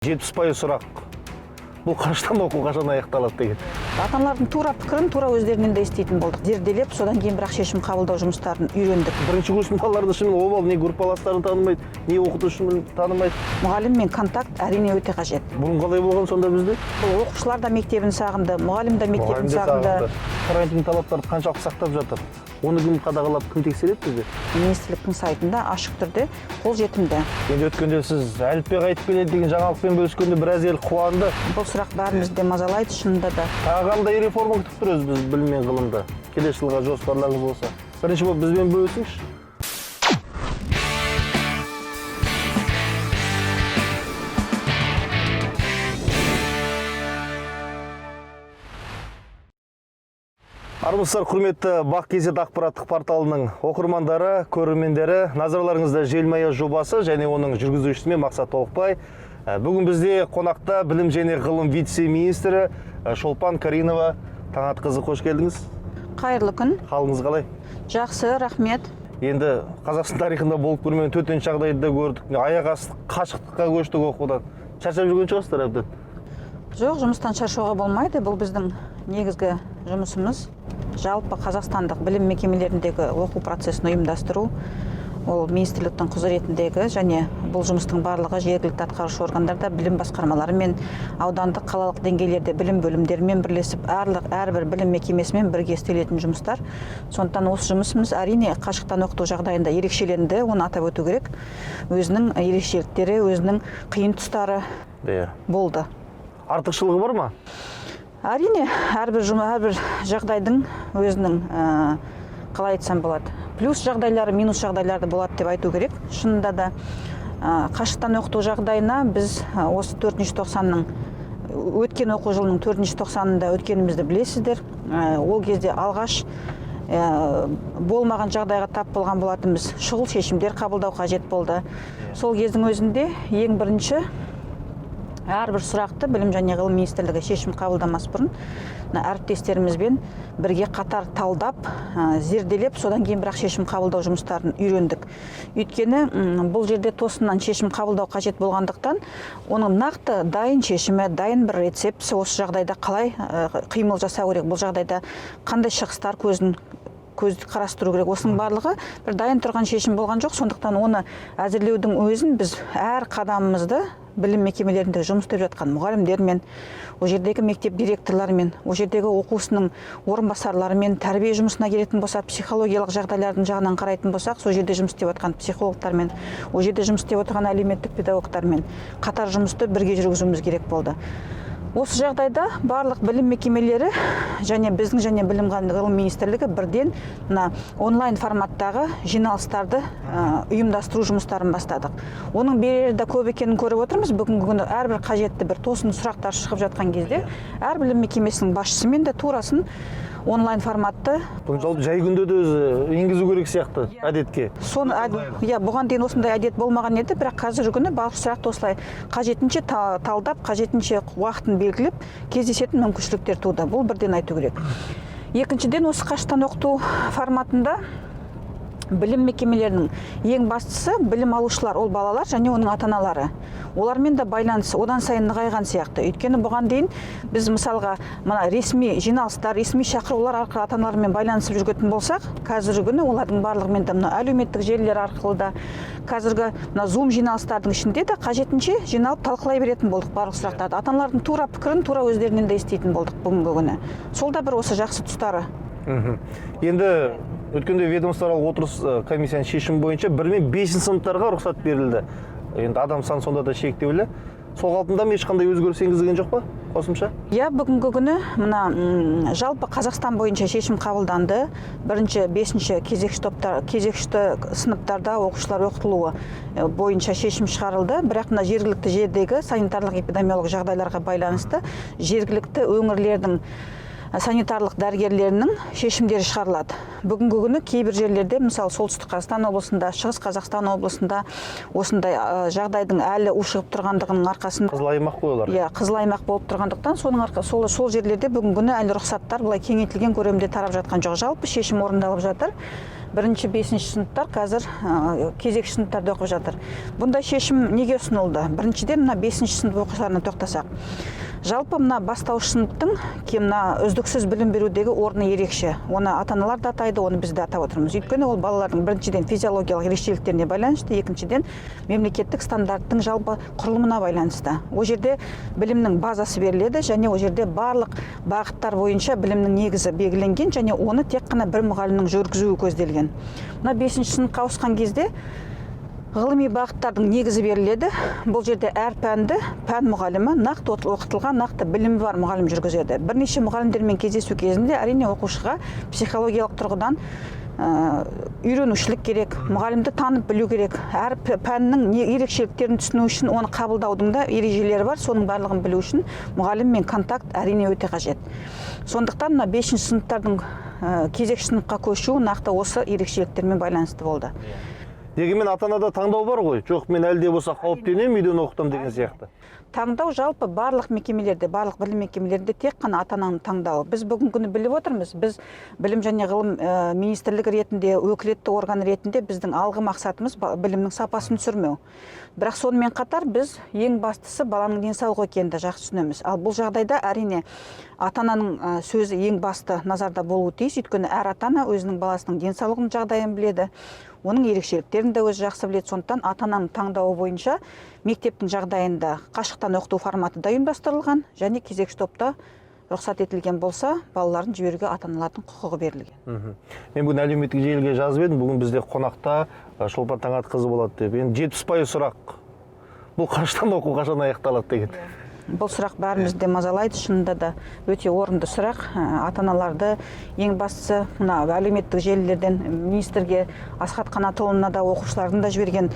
70% сұрақ. Бұл қашан оқу, қашан аяқталады деген. Ата-аналардың тура пікірін тура өздерінен де еститін болдық. Зерделеп, содан кейін бірақ шешім қабылдау жұмыстарын үйрендік. Бірінші курстың балалары шынымен обал, не группаластарын танымайды, не оқытушыны танымайды. Мұғаліммен контакт әрине өте қажет. Бұрын қалай болған сонда бізде? Бұл оқушылар да мектебін сағынды, мұғалім де мектебін Мұғалім де сағынды. сағынды. Карантин талаптарды қаншалықты сақтап жатыр? Оны кім қадағалап, кім тексереді бізде? Министрліктің сайтында ашық түрде қолжетімді. Енді өткенде сіз әліппе қайтып келеді деген жаңалықпен бөліскенде біраз ел қуанды. Бұл сұрақ бәрімізді де мазалайды шынында да. Тағы қандай реформа күтіп тұр өзі біз білім мен ғылымда? Келесі жылға жоспарларыңыз болса. Бірінші болып бізбен бөлісіңізші. Армысыздар, құрметті Бақ KZ ақпараттық порталының оқырмандары, көрермендері, назарларыңызда Желмая жобасы және оның жүргізушісі мен Мақсат Толықбай. Бүгін бізде қонақта білім және ғылым вице-министрі Шолпан Каринова Таңатқызы, қош келдіңіз. Қайырлы күн. Халіңіз қалай? Жақсы, рахмет. Енді Қазақстан тарихында болып көрмеген төтенше жағдайды да көрдік. Аяқ асты қашықтыққа көштік оқудан. Шаршап жүрген шығарсыздар әбден. Жоқ, жұмыстан шаршауға болмайды. Бұл біздің негізгі жұмысымыз. Жалпы қазақстандық білім мекемелеріндегі оқу процесін ұйымдастыру ол министрліктің құзыретіндегі және бұл жұмыстың барлығы жергілікті атқарушы органдарда білім басқармаларымен, аудандық, қалалық деңгейлерде білім бөлімдерімен бірлесіп, әрбір білім мекемесімен бірге істелетін жұмыстар. Сондықтан осы жұмысымыз әрине қашықтан оқыту жағдайында ерекшеленді, оны атап өту керек. Өзінің ерекшеліктері, өзінің қиын тұстары болды. Артықшылығы бар ма? Әрине, әрбір әрбір жағдайдың өзінің, қалай айтсам болады, плюс жағдайлары, минус жағдайлары болады деп айту керек. Шынында да, қашықтан оқыту жағдайына біз осы төртінші тоқсанның, өткен оқу жылының төртінші тоқсанында өткенімізді білесіздер. Ол кезде алғаш болмаған жағдайға тап болған болатынбыз. Шұғыл шешімдер қабылдау қажет болды. Сол кездің өзінде ең бірінші әрбір сұрақты Білім және ғылым министрлігі шешім қабылдамас бұрын мына әріптестерімізбен бірге қатар талдап, зерделеп, содан кейін бірақ шешім қабылдау жұмыстарын үйрендік. Өйткені, бұл жерде тосыннан шешім қабылдау қажет болғандықтан, оның нақты дайын шешімі, дайын бір рецептісі осы жағдайда қалай қимыл жасау керек, бұл жағдайда қандай шығыстар көзді қарастыру керек, осының барлығы бір дайын тұрған шешім болған жоқ. Сондықтан оны әзірлеудің өзін біз әр қадамымызды білім мекемелерінде жұмыс істеп жатқан мұғалімдермен, ол жердегі мектеп директорларымен, ол жердегі оқушының орынбасарларымен, тәрбие жұмысына келетін болса, психологиялық жағдайлардың жағынан қарайтын болсақ, сол жерде жұмыс істеп жатқан психологтармен, ол жерде жұмыс істеп отырған әлеуметтік педагогтармен қатар жұмысты бірге жүргізуіміз керек болды. Осы жағдайда барлық білім мекемелері және біздің және білім ғылым министрлігі бірден мына онлайн форматтағы жиналыстарды ұйымдастыру жұмыстарын бастадық. Оның берері де көп екенін көріп отырмыз. Бүгінгі күні әрбір қажетті бір тосын сұрақтар шығып жатқан кезде әр білім мекемесінің басшысымен де турасын онлайн форматты. Бұны жалпы жай күнде де өзі енгізу керек сияқты әдетке. Соны иә, бұған дейін осындай әдет болмаған еді, бірақ қазіргі күні барлық сұрақты осылай қажетінше талдап, қажетінше уақытын белгілеп кездесетін мүмкіншіліктер туды. Бұл бірден айту керек. Екіншіден, осы қашықтан оқыту форматында білім мекемелерінің ең бастысы білім алушылар, ол балалар және оның ата-аналары. Олармен де байланыс одан сайын нығайған сияқты. Өйткені бұған дейін біз мысалға мына ресми жиналыстар, ресми шақырулар арқылы ата-аналармен байланысып жүргетін болсақ, қазіргі күні олардың барлығымен де мына әлеуметтік желілер арқылы да, қазіргі мына Zoom жиналыстардың ішінде де қажетінше жиналып талқылай беретін болдық барлық сұрақтарды. Ата-аналардың тура пікірін тура өздерінен де еститін болдық бүгінгі күні. Сол да бір осы жақсы тұстары. Енді өткенде ведомствоаралық отырыс, комиссияның шешімі бойынша 1 мен 5 сыныптарға рұқсат берілді. Енді адам саны сонда да шектеулі. Сол қалпында ма, ешқандай өзгеріс енгізілген жоқ па қосымша? Иә, бүгінгі күні мына, жалпы Қазақстан бойынша шешім қабылданды. Бірінші, бесінші кезекші топтар, кезекші сыныптарда оқушылар оқытылуы бойынша шешім шығарылды. Бірақ мына жергілікті жердегі санитарлық эпидемиологиялық жағдайларға байланысты жергілікті өңірлердің санитарлық дәрігерлерінің шешімдері шығарылады. Бүгінгі күні кейбір жерлерде, мысалы Солтүстік Қазақстан облысында, Шығыс Қазақстан облысында осындай жағдайдың әлі ушығып тұрғандығының арқасында Қызыл аймақ қой олар. Иә, қызыл аймақ болып тұрғандықтан соның арқа, сол жерлерде бүгінгі күні әлі рұқсаттар былай кеңейтілген көлемде тарап жатқан жоқ. Жалпы шешім орындалып жатыр. Бірінші, бесінші сыныптар қазір кезекші сыныптарда оқып жатыр. Бұндай шешім неге ұсынылды? Біріншіден, мына бесінші сынып оқушыларына тоқтасақ, жалпы мына бастауыш сыныптың мына үздіксіз білім берудегі орны ерекше. Оны ата аналар да атайды, оны біз де атап отырмыз. Өйткені ол балалардың, біріншіден, физиологиялық ерекшеліктеріне байланысты, екіншіден, мемлекеттік стандарттың жалпы құрылымына байланысты. Ол жерде білімнің базасы беріледі және ол жерде барлық бағыттар бойынша білімнің негізі белгіленген және оны тек қана бір мұғалімнің жүргізуі көзделген. Мына бесінші сыныпқа ауысқан кезде ғылыми бағыттардың негізі беріледі. Бұл жерде әр пәнді пән мұғалімі, нақты оқытылған, нақты білімі бар мұғалім жүргізеді. Бірнеше мұғалімдермен кездесу кезінде, әрине, оқушыға психологиялық тұрғыдан үйренушілік керек, мұғалімді танып білу керек. Әр пәннің не ерекшеліктерін түсіну үшін, оны қабылдаудың да ережелері бар. Соның барлығын білу үшін мұғаліммен контакт, әрине, өте қажет. Сондықтан мына бесінші сыныптардың кезекші сыныпқа көшуі нақты осы ерекшеліктермен байланысты болды. Дегенмен ата анада таңдау бар ғой: жоқ, мен әлі де болса қауіптенемін, үйден оқытамын деген сияқты. Таңдау жалпы барлық мекемелерде, барлық білім мекемелерінде тек қана ата ананың таңдауы. Біз бүгінгі күні біліп отырмыз, біз Білім және ғылым министрлігі ретінде, өкілетті орган ретінде біздің алғы мақсатымыз білімнің сапасын түсірмеу. Бірақ сонымен қатар біз ең бастысы баланың денсаулығы екенін де жақсы түсінеміз. Ал бұл жағдайда, әрине, ата ананың сөзі ең басты назарда болуы тиіс. Өйткені әр ата ана өзінің баласының денсаулығының жағдайын біледі, оның ерекшеліктерін де өзі жақсы біледі. Сондықтан ата ананың таңдауы бойынша мектептің жағдайында қашықтан оқыту форматы да ұйымдастырылған және кезекші топта рұқсат етілген болса, балаларын жіберуге ата аналардың құқығы берілген. Мен бүгін әлеуметтік желіге жазып едім, бүгін бізде қонақта Шолпан Таңатқызы болады деп. Енді 70% сұрақ: бұл қашықтан оқу қашан аяқталады деген. Бұл сұрақ бәрімізді де мазалайды. Шынында да, өте орынды сұрақ. Ата аналарды, ең бастысы, мына әлеуметтік желілерден министрге, Асхат Қанатұлына да оқушылардың да жіберген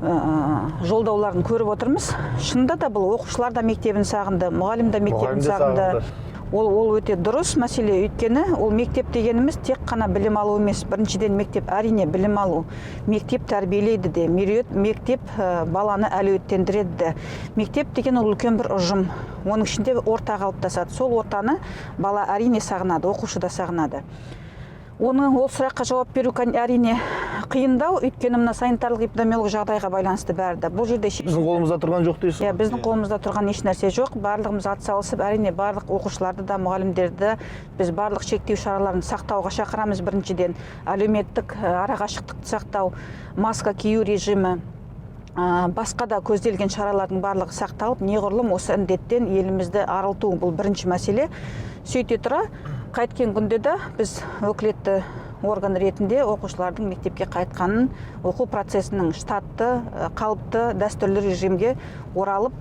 жолдауларын көріп отырмыз. Шынында да, бұл оқушылар да мектебін сағынды, мұғалім де мектебін Мұғалім де сағынды. сағынды. Ол өте дұрыс мәселе, өйткені ол мектеп дегеніміз тек қана білім алу емес. Біріншіден, мектеп, әрине, білім алу. Мектеп тәрбиелейді де, мектеп баланы әлеуеттендіреді де. Мектеп деген ол үлкен бір ұжым. Оның ішінде орта қалыптасады. Сол ортаны бала, әрине, сағынады, оқушы да сағынады. Оның ол сұраққа жауап беру әрине, қиындау, өйткені мына санитарлық эпидемиологиялық жағдайға байланысты бәрі де. Бұл жерде Біздің қолымызда тұрған жоқ дейсіз Иә, ғой? біздің қолымызда тұрған еш нәрсе жоқ. Барлығымыз атсалысып, әрине, барлық оқушыларды да, мұғалімдерді де біз барлық шектеу шараларын сақтауға шақырамыз. Біріншіден, әлеуметтік арақашықтықты сақтау, маска кию режимі, басқа да көзделген шаралардың барлығы сақталып, неғұрлым осы індеттен елімізді арылту — бұл бірінші мәселе. Сөйте тұра, қайткен күнде де біз өкілетті орган ретінде оқушылардың мектепке қайтқанын, оқу процесінің штатты, қалыпты, дәстүрлі режимге оралып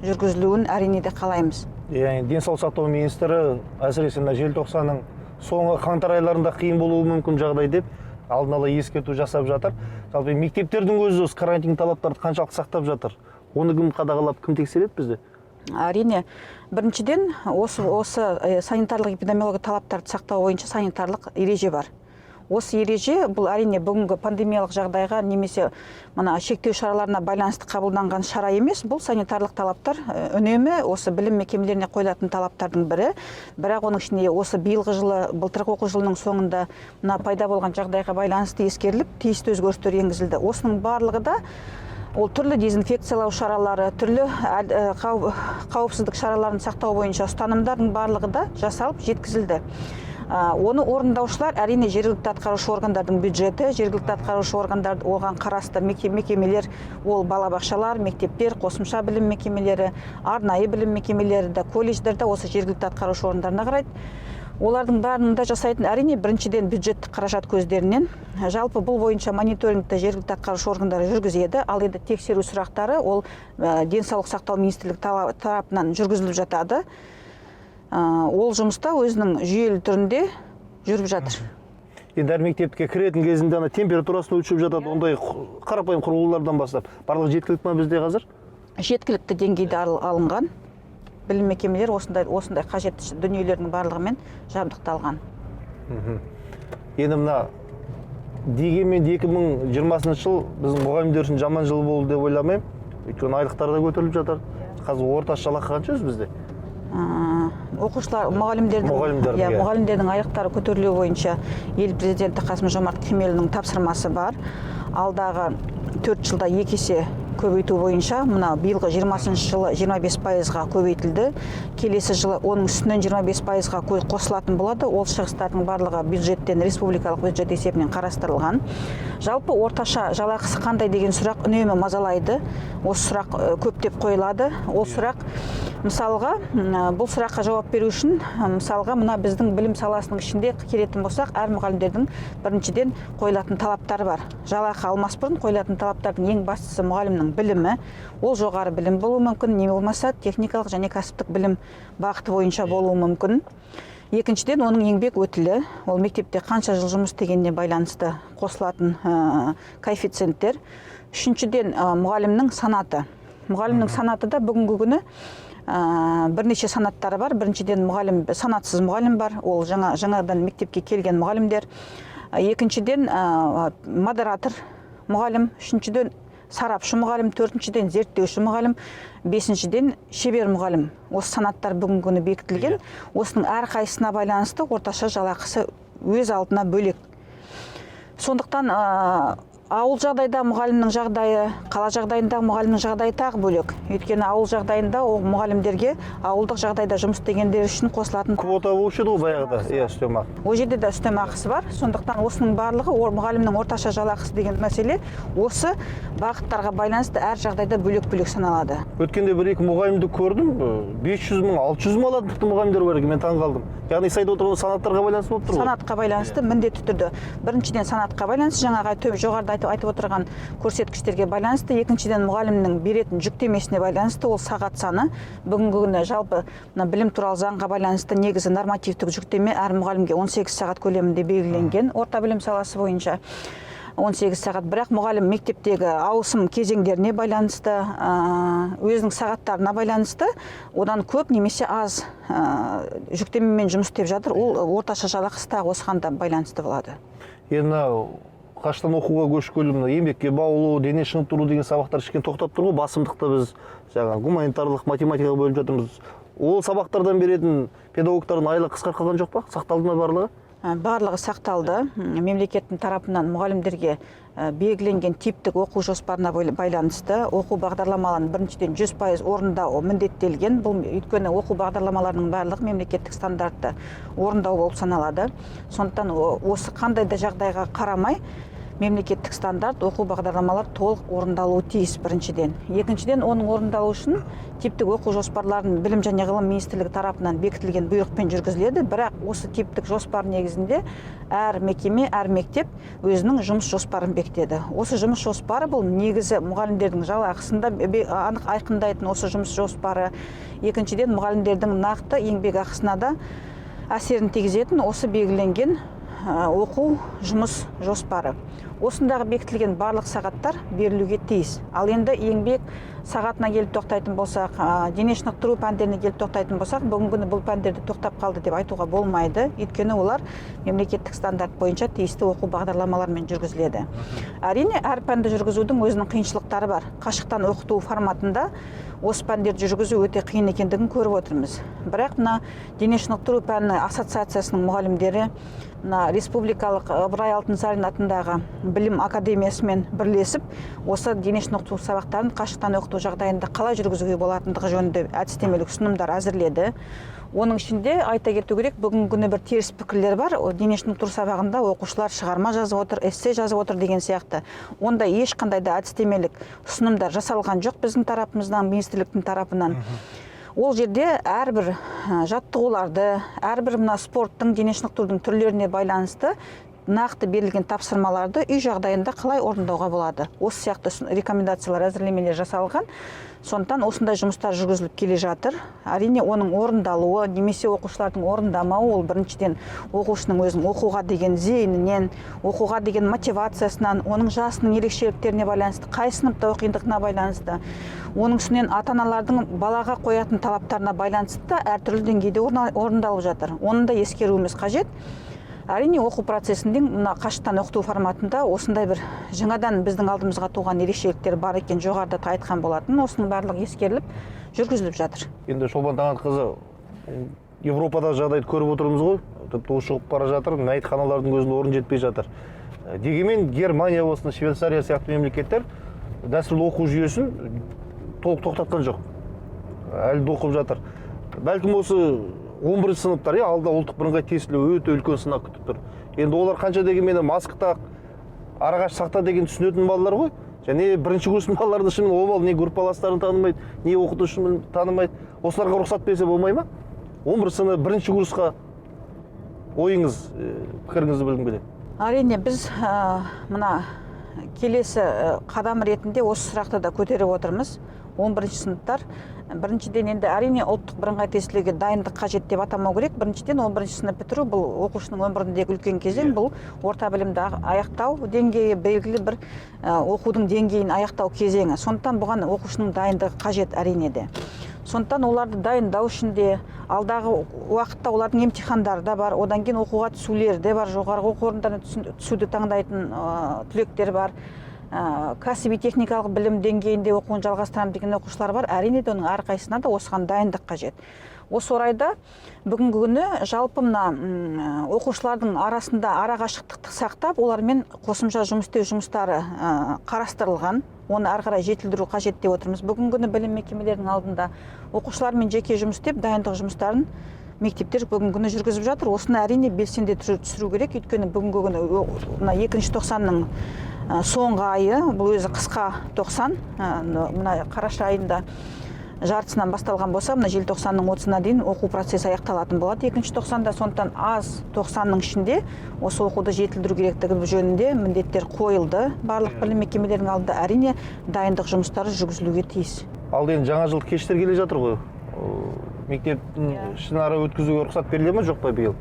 жүргізілуін, әрине де, қалаймыз. Иә, енді денсаулық сақтау министрі әсіресе мына желтоқсанның соңы, қаңтар айларында қиын болуы мүмкін жағдай деп алдын ала ескерту жасап жатыр. Жалпы мектептердің өзі осы карантин талаптарды қаншалықты сақтап жатыр, оны кім қадағалап, кім тексереді бізде? Әрине, біріншіден, осы санитарлық эпидемиологиялық талаптарды сақтау бойынша санитарлық ереже бар. Осы ереже бұл, әрине, бүгінгі пандемиялық жағдайға немесе мына шектеу шараларына байланысты қабылданған шара емес. Бұл санитарлық талаптар үнемі осы білім мекемелеріне қойылатын талаптардың бірі. Бірақ оның ішінде осы биылғы жылы, былтырғы оқу жылының соңында мына пайда болған жағдайға байланысты ескеріліп, тиісті өзгерістер енгізілді. Осының барлығы да ол түрлі дезинфекциялау шаралары, түрлі қауіпсіздік шараларын сақтау бойынша ұстанымдардың барлығы да жасалып жеткізілді. Оны орындаушылар, әрине, жергілікті атқарушы органдардың бюджеті, жергілікті атқарушы органдар, оған қарасты мекемелер, ол балабақшалар, мектептер, қосымша білім мекемелері, арнайы білім мекемелері де, колледждер де осы жергілікті атқарушы органдарына қарайды. Олардың бәрінің де жасайтын, әрине, біріншіден, бюджеттік қаражат көздерінен. Жалпы бұл бойынша мониторингті жергілікті атқарушы органдары жүргізеді. Ал енді тексеру сұрақтары ол Денсаулық сақтау министрлігі тарапынан жүргізіліп жатады. Ол жұмыста өзінің жүйелі түрінде жүріп жатыр. Енді әр мектепке кіретін кезінде ана температурасын өлшеп жатады, ондай қарапайым құрылғылардан бастап барлығы жеткілікті ма бізде қазір? Жеткілікті деңгейде алынған. Білім мекемелері осындай қажетті дүниелердің барлығымен жабдықталған. Енді мына дегенмен де 2020 жыл біздің мұғалімдер үшін жаман жыл болды деп ойламаймын, өйткені айлықтар да көтеріліп жатыр. Қазір орташа жалақы қанша өзі бізде? Оқушылар, мұғалімдердің, Мұғалімдердің, иә, иә. Мұғалімдердің айлықтары көтерілуі бойынша ел президенті Қасым Жомарт Кемелұлының тапсырмасы бар. Алдағы 4 жылда 2 есе көбейту бойынша. Мына биылғы 20-жылы 25%-ға көбейтілді, келесі жылы оның үстінен 25%-ға қосылатын болады. Ол шығыстардың барлығы бюджеттен, республикалық бюджет есебінен қарастырылған. Жалпы орташа жалақысы қандай деген сұрақ үнемі мазалайды. Осы сұрақ көптеп қойылады. Ол сұрақ, мысалға, бұл сұраққа жауап беру үшін, мысалға, мына біздің білім саласының ішінде келетін болсақ, әр мұғалімдердің біріншіден қойылатын талаптары бар. Жалақы алмас бұрын қойылатын талаптардың ең бастысы — мұғалімнің білімі. Ол жоғары білім болуы мүмкін, не болмаса техникалық және кәсіптік білім бағыты бойынша болуы мүмкін. Екіншіден, оның еңбек өтілі, ол мектепте қанша жыл жұмыс істегеніне байланысты қосылатын коэффициенттер. Үшіншіден, мұғалімнің санаты. Мұғалімнің санаты да бүгінгі күні бірнеше санаттары бар. Біріншіден, мұғалім санатсыз мұғалім бар, ол жаңадан мектепке келген мұғалімдер. Екіншіден, модератор мұғалім, үшіншіден, сарапшы мұғалім, төртіншіден, зерттеуші мұғалім, бесіншіден, шебер мұғалім. Осы санаттар бүгінгі күні бекітілген. Осының әрқайсысына байланысты орташа жалақысы өз алдына бөлек. Сондықтан ауыл жағдайда мұғалімнің жағдайы, қала жағдайындағы мұғалімнің жағдайы тағы бөлек. Өйткені ауыл жағдайында ол мұғалімдерге, ауылдық жағдайда жұмыс істегендер үшін қосылатын Квота болушы еді ғой баяғыда, иә, үстемақы. Ол жерде де үстемақысы бар. Сондықтан осының барлығы, ол мұғалімнің орташа жалақысы деген мәселе осы бағыттарға байланысты әр жағдайда бөлек бөлек саналады. Өткенде бір екі мұғалімді көрдім, 500 мың, 600 мың алатын тіпті мұғалімдер бар екен, мен таңғалдым. Яғни сіз айтып отырған санаттарға байланысты болып тұр ғой. Санатқа байланысты міндетті түрде. Біріншіден, санатқа байланысты, жаңағы жоғарыда айтып отырған көрсеткіштерге байланысты. Екіншіден, мұғалімнің беретін жүктемесіне байланысты, ол сағат саны. Бүгінгі күні жалпы мына білім туралы заңға байланысты негізі нормативтік жүктеме әр мұғалімге 18 сағат көлемінде белгіленген, орта білім саласы бойынша 18 сағат. Бірақ мұғалім мектептегі ауысым кезеңдеріне байланысты, өзінің сағаттарына байланысты одан көп немесе аз жүктемемен жұмыс істеп жатыр. Ол орташа жалақысы тағы осыған да байланысты болады. Енді мынау қашықтан оқуға көшкелі мына еңбекке баулу, дене шынықтыру деген сабақтар кішкене тоқтап тұр ғой. Басымдықты біз жаңағы гуманитарлық, математикаға бөліп жатырмыз. Ол сабақтардан беретін педагогтардың айлығы қысқарып қалған жоқ па? Сақталды ма барлығы? Барлығы сақталды. Мемлекеттің тарапынан мұғалімдерге белгіленген типтік оқу жоспарына байланысты оқу бағдарламаларын біріншіден 100% орындау міндеттелген. Бұл өйткені оқу бағдарламаларының барлығы мемлекеттік стандартты орындау болып саналады. Сондықтан осы қандай да жағдайға қарамай мемлекеттік стандарт, оқу бағдарламалар толық орындалуы тиіс біріншіден. Екіншіден, оның орындалуы үшін типтік оқу жоспарларын Білім және ғылым министрлігі тарапынан бекітілген бұйрықпен жүргізіледі. Бірақ осы типтік жоспар негізінде әр мекеме, әр мектеп өзінің жұмыс жоспарын бекітеді. Осы жұмыс жоспары, бұл негізі мұғалімдердің жалақысын да анық айқындайтын осы жұмыс жоспары. Екіншіден, мұғалімдердің нақты еңбек ақысына да әсерін тигізетін осы белгіленген оқу жұмыс жоспары. Осындағы бекітілген барлық сағаттар берілуге тиіс. Ал енді еңбек сағатына келіп тоқтайтын болсақ, дене шынықтыру пәндеріне келіп тоқтайтын болсақ, бүгінгі күні бұл пәндерді тоқтап қалды деп айтуға болмайды. Өйткені олар мемлекеттік стандарт бойынша тиісті оқу бағдарламаларымен жүргізіледі. Әрине, әр пәнді жүргізудің өзінің қиыншылықтары бар. Қашықтан оқыту форматында осы пәндерді жүргізу өте қиын екендігін көріп отырмыз. Бірақ мына дене шынықтыру пәні ассоциациясының мұғалімдері мына республикалық Ыбырай Алтынсарин атындағы білім академиясымен бірлесіп, осы дене шынықтыру сабақтарын қашықтан оқыту жағдайында қалай жүргізуге болатындығы жөнінде әдістемелік ұсынымдар әзірледі. Оның ішінде айта кету керек, бүгінгі күні бір теріс пікірлер бар. О, дене шынықтыру сабағында оқушылар шығарма жазып отыр, эссе жазып отыр деген сияқты. Онда ешқандай да әдістемелік ұсынымдар жасалған жоқ біздің тарапымыздан, министрліктің тарапынан. Ол жерде әрбір жаттығуларды, әрбір мына спорттың, дене шынықтырудың түрлеріне байланысты нақты берілген тапсырмаларды үй жағдайында қалай орындауға болады, осы сияқты рекомендациялар, әзірлемелер жасалған. Сондықтан осындай жұмыстар жүргізіліп келе жатыр. Әрине, оның орындалуы немесе оқушылардың орындамауы, ол біріншіден оқушының өзінің оқуға деген зейінінен, оқуға деген мотивациясынан, оның жасының ерекшеліктеріне байланысты, қай сыныпта оқитындығына байланысты, оның үстінен ата аналардың балаға қоятын талаптарына байланысты да әртүрлі деңгейде орындалып жатыр. Оны да ескеруіміз қажет. Әрине, оқу процесінде мына қашықтан оқыту форматында осындай бір жаңадан біздің алдымызға туған ерекшеліктер бар екен, жоғарыда да айтқан болатын. Осының барлығы ескеріліп жүргізіліп жатыр. Енді, Шолпан Таңатқызы, Европада жағдайды көріп отырмыз ғой, тіпті ушығып бара жатыр, мәйітханалардың өзінде орын жетпей жатыр. Дегенмен Германия болсын, Швейцария сияқты мемлекеттер дәстүрлі оқу жүйесін толық тоқтатқан жоқ, әлі де оқып жатыр. Бәлкім, осы 11 сыныптар, иә, алда ұлттық бірыңғай тестілеу өте үлкен сынақ күтіп тұр. Енді олар қанша дегенмен маска тақ, арақашық сақта деген түсінетін балалар ғой. Және бірінші курстың балалары да шынымен обал, не группаластарын танымайды, не оқытушыны танымайды. Осыларға рұқсат берсе болмай ма? 11 сынып, бірінші курсқа ойыңыз, пікіріңізді білгім келеді. Әрине, біз мына келесі қадам ретінде осы сұрақты да көтеріп отырмыз. 11 сыныптар, біріншіден, енді, әрине, ұлттық бірыңғай тестілеуге дайындық қажет деп атамау керек. Біріншіден, 11 сынып бітіру — бұл оқушының өміріндегі үлкен кезең. Бұл орта білімді аяқтау деңгейі, белгілі бір оқудың деңгейін аяқтау кезеңі. Сондықтан бұған оқушының дайындығы қажет, әрине де. Сондықтан оларды дайындау үшін де, алдағы уақытта олардың емтихандары да бар, одан кейін оқуға түсулері де бар, жоғарғы оқу орындарына түсуді таңдайтын түлектер бар, кәсіби техникалық білім деңгейінде оқуын жалғастырамын деген оқушылар бар. Әрине де, оның әрқайсысына да осыған дайындық қажет. Осы орайда бүгінгі күні жалпы мына оқушылардың арасында арақашықтықты сақтап, олармен қосымша жұмыс істеу жұмыстары қарастырылған. Оны әрі қарай жетілдіру қажет деп отырмыз. Бүгінгі күні білім мекемелерінің алдында оқушылармен жеке жұмыс істеп, дайындық жұмыстарын мектептер бүгінгі күні жүргізіп жатыр. Осыны, әрине, белсенді түсіру керек, өйткені бүгінгі күні мына екінші тоқсанның соңғы айы, бұл өзі қысқа тоқсан. Мына қараша айында жартысынан басталған болса, мына желтоқсанның 30-ына дейін оқу процесі аяқталатын болады екінші тоқсанда. Сондықтан аз тоқсанның ішінде осы оқуды жетілдіру керектігі жөнінде міндеттер қойылды барлық білім мекемелерінің алдында. Әрине, дайындық жұмыстары жүргізілуге тиіс. Ал енді жаңа жылдық кештер келе жатыр ғой. Мектептің ішінара өткізуге рұқсат беріле ме, жоқ па биыл?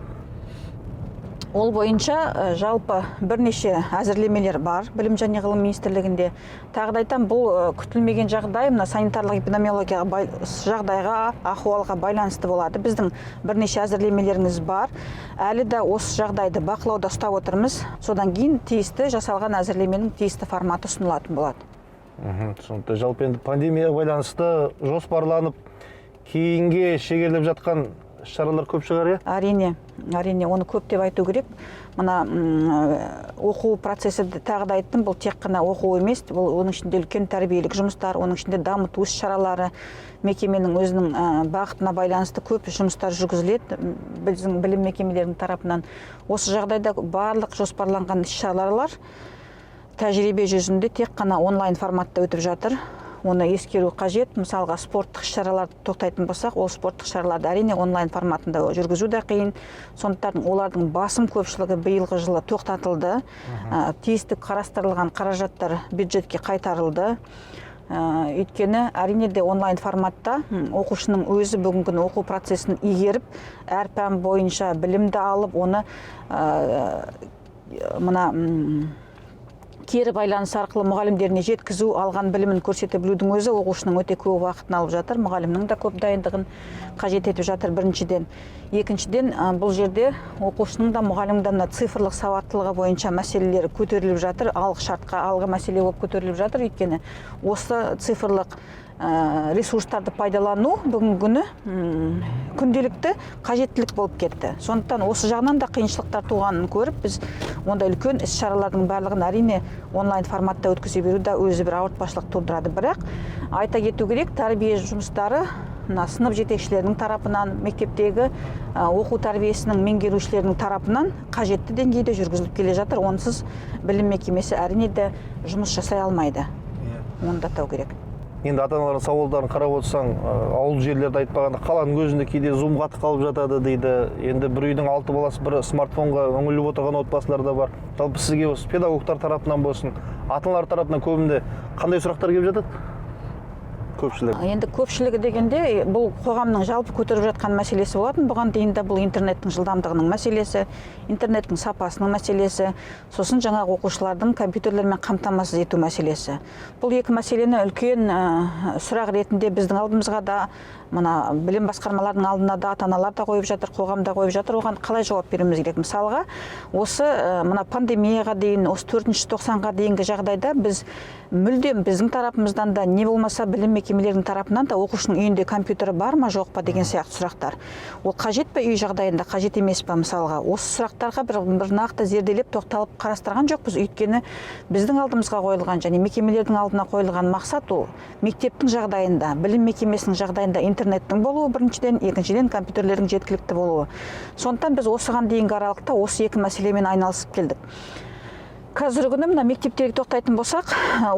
Ол бойынша жалпы бірнеше әзірлемелер бар Білім және ғылым министрлігінде. Тағы да айтамын, бұл күтілмеген жағдай, мына санитарлық эпидемиологияға жағдайға, ахуалға байланысты болады. Біздің бірнеше әзірлемелеріміз бар, әлі де осы жағдайды бақылауда ұстап отырмыз. Содан кейін тиісті жасалған әзірлеменің тиісті форматы ұсынылатын болады. Түсінікті. Жалпы енді пандемияға байланысты жоспарланып, кейінге шегеріліп жатқан іс шаралар көп шығар, иә? Әрине, оны көп деп айту керек. Мына оқу процесі, тағы да айттым, бұл тек қана оқу емес, бұл оның ішінде үлкен тәрбиелік жұмыстар, оның ішінде дамыту іс шаралары, мекеменің өзінің бағытына байланысты көп жұмыстар жүргізіледі біздің білім мекемелерінің тарапынан. Осы жағдайда барлық жоспарланған іс шаралар тәжірибе жүзінде тек қана онлайн форматта өтіп жатыр. Оны ескеру қажет. Мысалға, спорттық іс шараларды тоқтайтын болсақ, ол спорттық шараларды, әрине, онлайн форматында жүргізу де қиын. Сондықтан олардың басым көпшілігі биылғы жылы тоқтатылды. Тиісті қарастырылған қаражаттар бюджетке қайтарылды. Өйткені, әрине де, онлайн форматта оқушының өзі бүгінгі күні оқу процесін игеріп, әр пән бойынша білімді алып, оны мына кері байланыс арқылы мұғалімдеріне жеткізу, алған білімін көрсете білудің өзі оқушының өте көп уақытын алып жатыр, мұғалімнің де көп дайындығын қажет етіп жатыр, біріншіден. Екіншіден, бұл жерде оқушының да, мұғалімнің де мына цифрлық сауаттылығы бойынша мәселелер көтеріліп жатыр, алғы шартқа, алғы мәселе болып көтеріліп жатыр. Өйткені осы цифрлық ресурстарды пайдалану бүгінгі күні күнделікті қажеттілік болып кетті. Сондықтан осы жағынан да қиыншылықтар туғанын көріп, біз ондай үлкен іс шаралардың барлығын, әрине, онлайн форматта өткізе беру да өзі бір ауыртпашылық тудырады. Бірақ айта кету керек, тәрбие жұмыстары мына сынып жетекшілерінің тарапынан, мектептегі оқу тәрбиесінің меңгерушілерінің тарапынан қажетті деңгейде жүргізіліп келе жатыр. Онсыз білім мекемесі, әрине де, жұмыс жасай алмайды, оны да атау керек. Енді ата аналардың сауалдарын қарап отырсаң, ауыл жерлерді айтпағанда, қаланың өзінде кейде зум қатып қалып жатады дейді. Енді бір үйдің алты баласы бір смартфонға үңіліп отырған отбасылар да бар. Жалпы сізге осы педагогтар тарапынан болсын, ата аналар тарапынан көбінде қандай сұрақтар келіп жатады көпшілік? Енді көпшілігі дегенде, бұл қоғамның жалпы көтеріп жатқан мәселесі болатын бұған дейін де. Бұл интернеттің жылдамдығының мәселесі, интернеттің сапасының мәселесі, сосын жаңағы оқушылардың компьютерлермен қамтамасыз ету мәселесі. Бұл екі мәселені үлкен сұрақ ретінде біздің алдымызға да, мына білім басқармаларының алдына да ата аналар да қойып жатыр, қоғам да қойып жатыр. Оған қалай жауап беруіміз керек? Мысалға, осы мына пандемияға дейін, осы төртінші тоқсанға дейінгі жағдайда біз мүлдем біздің тарапымыздан да, не болмаса білім мекемелерінің тарапынан да интернетті тоқтату деген Мекемелердің тарапынан да оқушының үйінде компьютері бар ма, жоқ па деген сияқты сұрақтар. Ол қажет пе үй жағдайында, қажет емес па, мысалға. Осы сұрақтарға бір нақты зерделеп, тоқталып қарастырған жоқпыз. Өйткені біздің алдымызға қойылған және мекемелердің алдына қойылған мақсат ол мектептің жағдайында, білім мекемесінің жағдайында интернеттің болуы біріншіден, екіншіден, компьютерлердің жеткілікті болуы. Сондықтан біз осыған дейінгі аралықта осы екі мәселемен айналысып келдік. Қазіргі күні мына мектептерге тоқтайтын болсақ,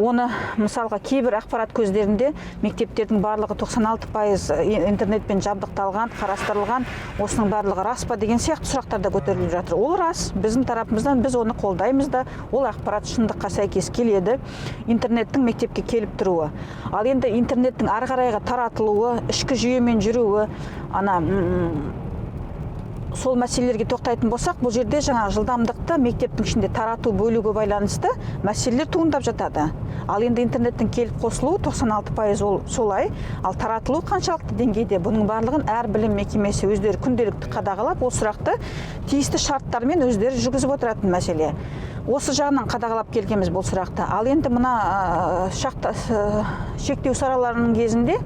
оны, мысалға, кейбір ақпарат көздерінде мектептердің барлығы 96% интернетпен жабдықталған, қарастырылған, осының барлығы рас па деген сияқты сұрақтар да көтеріліп жатыр. Ол рас, біздің тарапымыздан біз оны қолдаймыз да, ол ақпарат шындыққа сәйкес келеді, интернеттің мектепке келіп тұруы. Ал енді интернеттің ары қарайға таратылуы, ішкі жүйемен жүруі, ана сол мәселелерге тоқтайтын болсақ, бұл жерде жаңа жылдамдықты мектептің ішінде тарату, бөлуге байланысты мәселелер туындап жатады. Ал енді интернеттің келіп қосылуы 96% ол солай, ал таратылу қаншалықты деңгейде, бұның барлығын әр білім мекемесі өздері күнделікті қадағалап, ол сұрақты тиісті шарттармен өздері жүргізіп отыратын мәселе. Осы жағынан қадағалап келгенбіз бұл сұрақты. Ал енді мына шақта, шектеу шараларының кезінде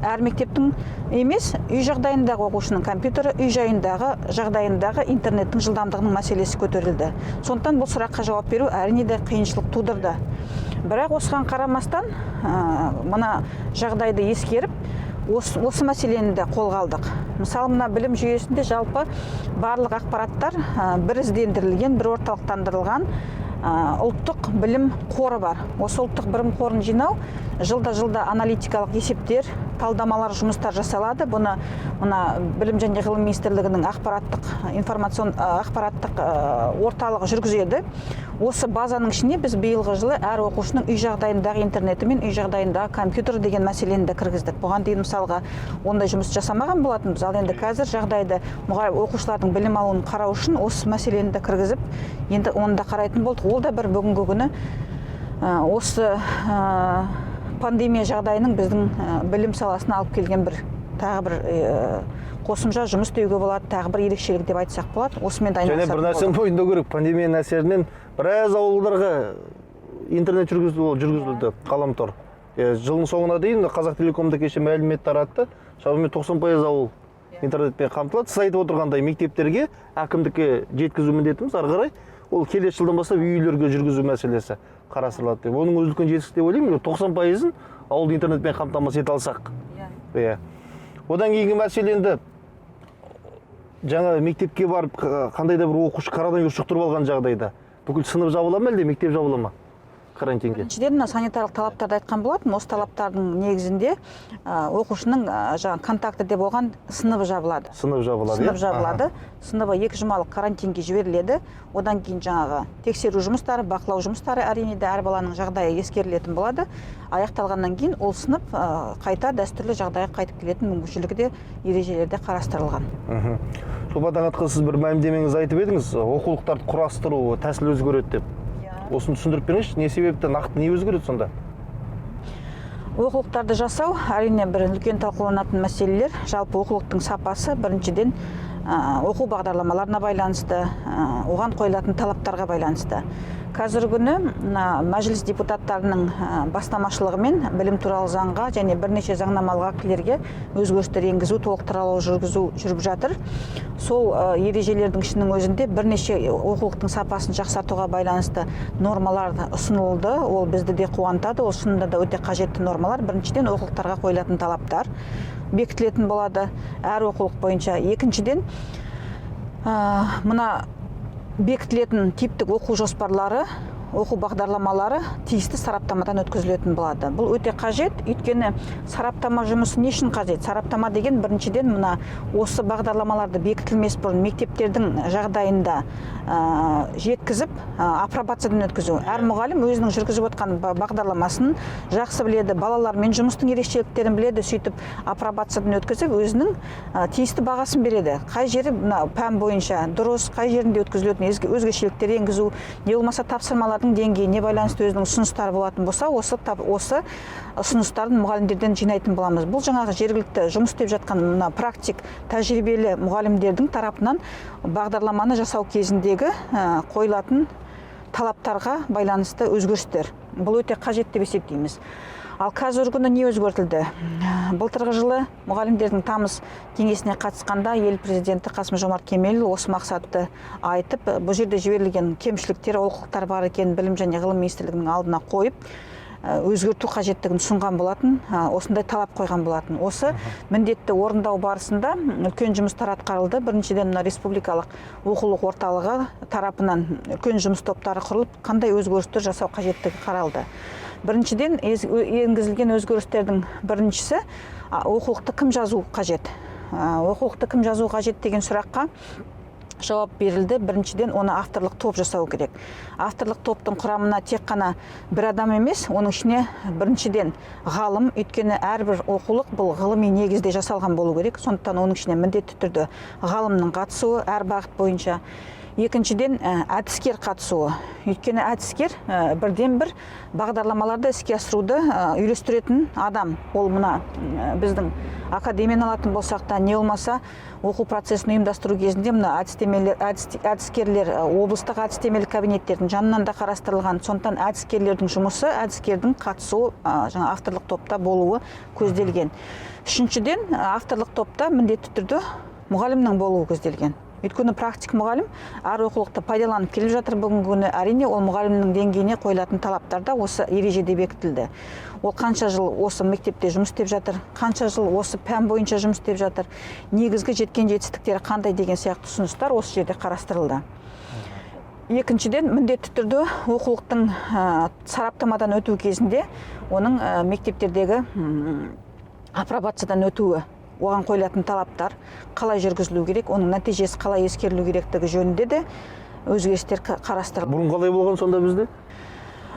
әр мектептің емес, үй жағдайындағы оқушының компьютері, үй жайындағы жағдайындағы интернеттің жылдамдығының мәселесі көтерілді. Сондықтан бұл сұраққа жауап беру, әрине де, қиыншылық тудырды. Бірақ осыған қарамастан, мына жағдайды ескеріп, осы мәселені де қолға алдық. Мысалы, мына білім жүйесінде жалпы барлық ақпараттар біріздендірілген, бір орталықтандырылған ұлттық білім қоры бар. Осы ұлттық білім қорын жинау жылда жылда аналитикалық есептер, талдамалар, жұмыстар жасалады. Бұны мына Білім және ғылым министрлігінің ақпараттық информацион ақпараттық орталығы жүргізеді. Осы базаның ішіне біз биылғы жылы әр оқушының үй жағдайындағы интернеті мен үй жағдайындағы компьютер деген мәселені де кіргіздік. Бұған дейін, мысалға, ондай жұмыс жасамаған болатынбыз. Ал енді қазір жағдайды, оқушылардың білім алуын қарау үшін осы мәселені де кіргізіп, енді оны да қарайтын болдық. Ол да бір бүгінгі күні осы пандемия жағдайының біздің білім саласына алып келген бір тағы бір қосымша жұмыс деуге болады, тағы бір ерекшелік деп айтсақ болады. Осымен де Және бір айналысатын нәрсені болдық. мойындау керек: пандемияның әсерінен біраз ауылдарға интернет жүргізілді, ғаламтор. Жылдың соңына дейін Қазақтелекомда кеше мәлімет таратты, шамамен 90% ауыл интернетпен қамтылады. Сіз айтып отырғандай, мектептерге, әкімдікке жеткізу міндетіміз, ары қарай ол келесі жылдан бастап үй үйлерге жүргізу мәселесі қарастырылады деп. Оның өзі үлкен жетістік деп ойлаймын, 90%-ын ауылды интернетпен қамтамасыз ете алсақ. Иә, одан кейінгі мәселе енді жаңа мектепке барып, қандай да бір оқушы коронавирус жұқтырып алған жағдайда бүкіл сынып жабыла ма, әлде мектеп жабыла ма карантинге? Біріншіден, мына санитарлық талаптарды айтқан болатын. Осы талаптардың негізінде оқушының жаңағы контактіде болған сыныбы жабылады. Сынып жабылады, Сынып иә? жабылады, сыныбы 2 жұмалық карантинге жіберіледі. Одан кейін жаңағы тексеру жұмыстары, бақылау жұмыстары, әрине де, әр баланың жағдайы ескерілетін болады. Аяқталғаннан кейін ол сынып қайта дәстүрлі жағдайға қайтып келетін мүмкіншілігі де ережелерде қарастырылған. Шолпан Таңатқызы, сіз бір мәлімдемеңізді айтып едіңіз, оқулықтарды құрастыру тәсілі өзгереді деп. Осыны түсіндіріп беріңізші, не себепті, нақты не өзгереді сонда? Оқулықтарды жасау, әрине, бір үлкен талқыланатын мәселелер. Жалпы оқулықтың сапасы біріншіден оқу бағдарламаларына байланысты, оған қойылатын талаптарға байланысты. Қазіргі күні мына Мәжіліс депутаттарының бастамашылығымен білім туралы заңға және бірнеше заңнамалық актілерге өзгерістер енгізу, толықтырулар жүргізу жүріп жатыр. Сол ережелердің ішінің өзінде бірнеше оқулықтың сапасын жақсартуға байланысты нормалар ұсынылды. Ол бізді де қуантады, ол шынында да өте қажетті нормалар. Біріншіден, оқулықтарға қойылатын талаптар бекітілетін болады әр оқулық бойынша. Екіншіден, мына бекітілетін типтік оқу жоспарлары, оқу бағдарламалары тиісті сараптамадан өткізілетін болады. Бұл өте қажет, өйткені сараптама жұмысы не үшін қажет? Сараптама деген біріншіден мына осы бағдарламаларды бекітілмес бұрын мектептердің жағдайында жеткізіп, апробациядан өткізу. Әр мұғалім өзінің жүргізіп отқан бағдарламасын жақсы біледі, балалармен жұмыстың ерекшеліктерін біледі. Сөйтіп апробациядан өткізіп, өзінің тиісті бағасын береді: қай жері мына пән бойынша дұрыс, қай жерінде өткізілетін өзгешеліктер енгізу, не болмаса тапсырмалардың деңгейіне байланысты өзінің ұсыныстары болатын болса, осы ұсыныстарын мұғалімдерден жинайтын боламыз. Бұл жаңағы жергілікті жұмыс істеп жатқан мына практик тәжірибелі мұғалімдердің тарапынан бағдарламаны жасау кезіндегі қойылатын талаптарға байланысты өзгерістер. Бұл өте қажет деп есептейміз. Ал қазіргі күні не өзгертілді? Былтырғы жылы мұғалімдердің тамыз кеңесіне қатысқанда ел президенті Қасым Жомарт Кемелұлы осы мақсатты айтып, бұл жерде жіберілген кемшіліктер, олқылықтар бар екенін Білім және ғылым министрлігінің алдына қойып, өзгерту қажеттігін ұсынған болатын, осындай талап қойған болатын. Осы міндетті орындау барысында үлкен жұмыстар атқарылды. Біріншіден, мына республикалық оқулық орталығы тарапынан үлкен жұмыс топтары құрылып, қандай өзгерістер жасау қажеттігі қаралды. Біріншіден, енгізілген өзгерістердің біріншісі, оқулықты кім жазу қажет? Оқулықты кім жазу қажет деген сұраққа жауап берілді. Біріншіден, оны авторлық топ жасау керек. Авторлық топтың құрамына тек қана бір адам емес, оның ішіне біріншіден ғалым, өйткені әрбір оқулық бұл ғылыми негізде жасалған болу керек. Сондықтан оның ішіне міндетті түрде ғалымның қатысуы әр бағыт бойынша. Екіншіден, әдіскер қатысуы, өйткені әдіскер бірден бір бағдарламаларды іске асыруды үйлестіретін адам. Ол мына біздің академияны алатын болсақ та, не болмаса оқу процесін ұйымдастыру кезінде мына әдіскерлер облыстық әдістемелік кабинеттердің жанынан да қарастырылған. Сондықтан әдіскерлердің жұмысы, әдіскердің қатысуы, жаңа авторлық топта болуы көзделген. Үшіншіден, авторлық топта міндетті түрде мұғалімнің болуы көзделген, өйткені практик мұғалім әр оқулықты пайдаланып келіп жатыр бүгінгі күні. Әрине, ол мұғалімнің деңгейіне қойылатын талаптар да осы ережеде бекітілді. Ол қанша жыл осы мектепте жұмыс істеп жатыр, қанша жыл осы пән бойынша жұмыс істеп жатыр, негізгі жеткен жетістіктері қандай деген сияқты ұсыныстар осы жерде қарастырылды. Екіншіден, міндетті түрде оқулықтың сараптамадан өту кезінде оның мектептердегі апробациядан өтуі, оған қойылатын талаптар қалай жүргізілу керек, оның нәтижесі қалай ескерілу керектігі жөнінде де өзгерістер қарастырылды. Бұрын қалай болған сонда бізде?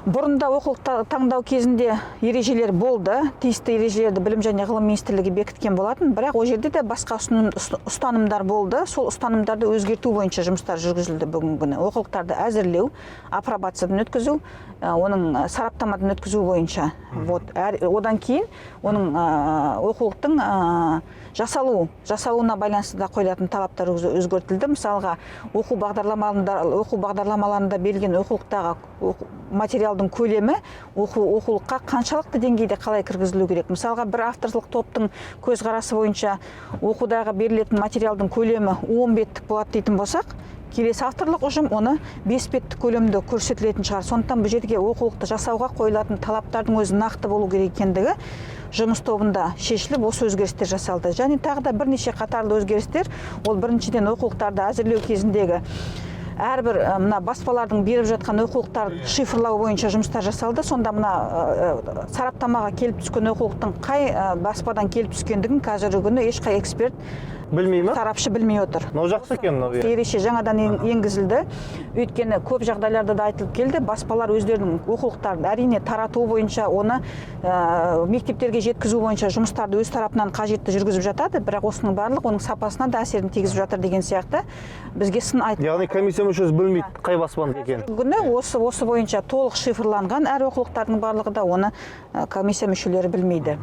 Бұрында оқулық таңдау кезінде ережелер болды. Тиісті ережелерді Білім және ғылым министрлігі бекіткен болатын, бірақ ол жерде де басқа ұстанымдар болды. Сол ұстанымдарды өзгерту бойынша жұмыстар жүргізілді. Бүгінгі күні оқулықтарды әзірлеу, апробациядан өткізу, оның сараптамадан өткізу бойынша, вот, одан кейін оның оқулықтың жасалуына байланысты да қойылатын талаптар өзгертілді. Мысалға, оқу бағдарламаларында берілген оқулықтағы материалдың көлемі оқулыққа қаншалықты деңгейде қалай кіргізілу керек. Мысалға, бір авторлық топтың көзқарасы бойынша оқудағы берілетін материалдың көлемі 10 беттік болады дейтін болсақ, келесі авторлық ұжым оны 5 беттік көлемде көрсетілетін шығар. Сондықтан бұл жерге оқулықты жасауға қойылатын талаптардың өзі нақты болу керек екендігі жұмыс тобында шешіліп, осы өзгерістер жасалды. Және тағы да бірнеше қатарлы өзгерістер. Ол біріншіден, оқулықтарды әзірлеу кезіндегі әрбір мына баспалардың беріп жатқан оқулықтарын шифрлау бойынша жұмыстар жасалды. Сонда мына сараптамаға келіп түскен оқулықтың қай баспадан келіп түскендігін қазіргі күні ешқай эксперт, Білмей ма? сарапшы білмей отыр. Мынау жақсы екен мынау, иә. Ереже жаңадан енгізілді, өйткені көп жағдайларда да айтылып келді, баспалар өздерінің оқулықтарын, әрине, тарату бойынша, оны мектептерге жеткізу бойынша жұмыстарды өз тарапынан қажетті жүргізіп жатады, бірақ осының барлығы оның сапасына да әсерін тигізіп жатыр деген сияқты бізге сын айтты. Яғни комиссия мүшесі білмейді қай баспанікі екенін. Күні осы бойынша толық шифрланған әр оқулықтардың барлығы да, оны комиссия мүшелері білмейді.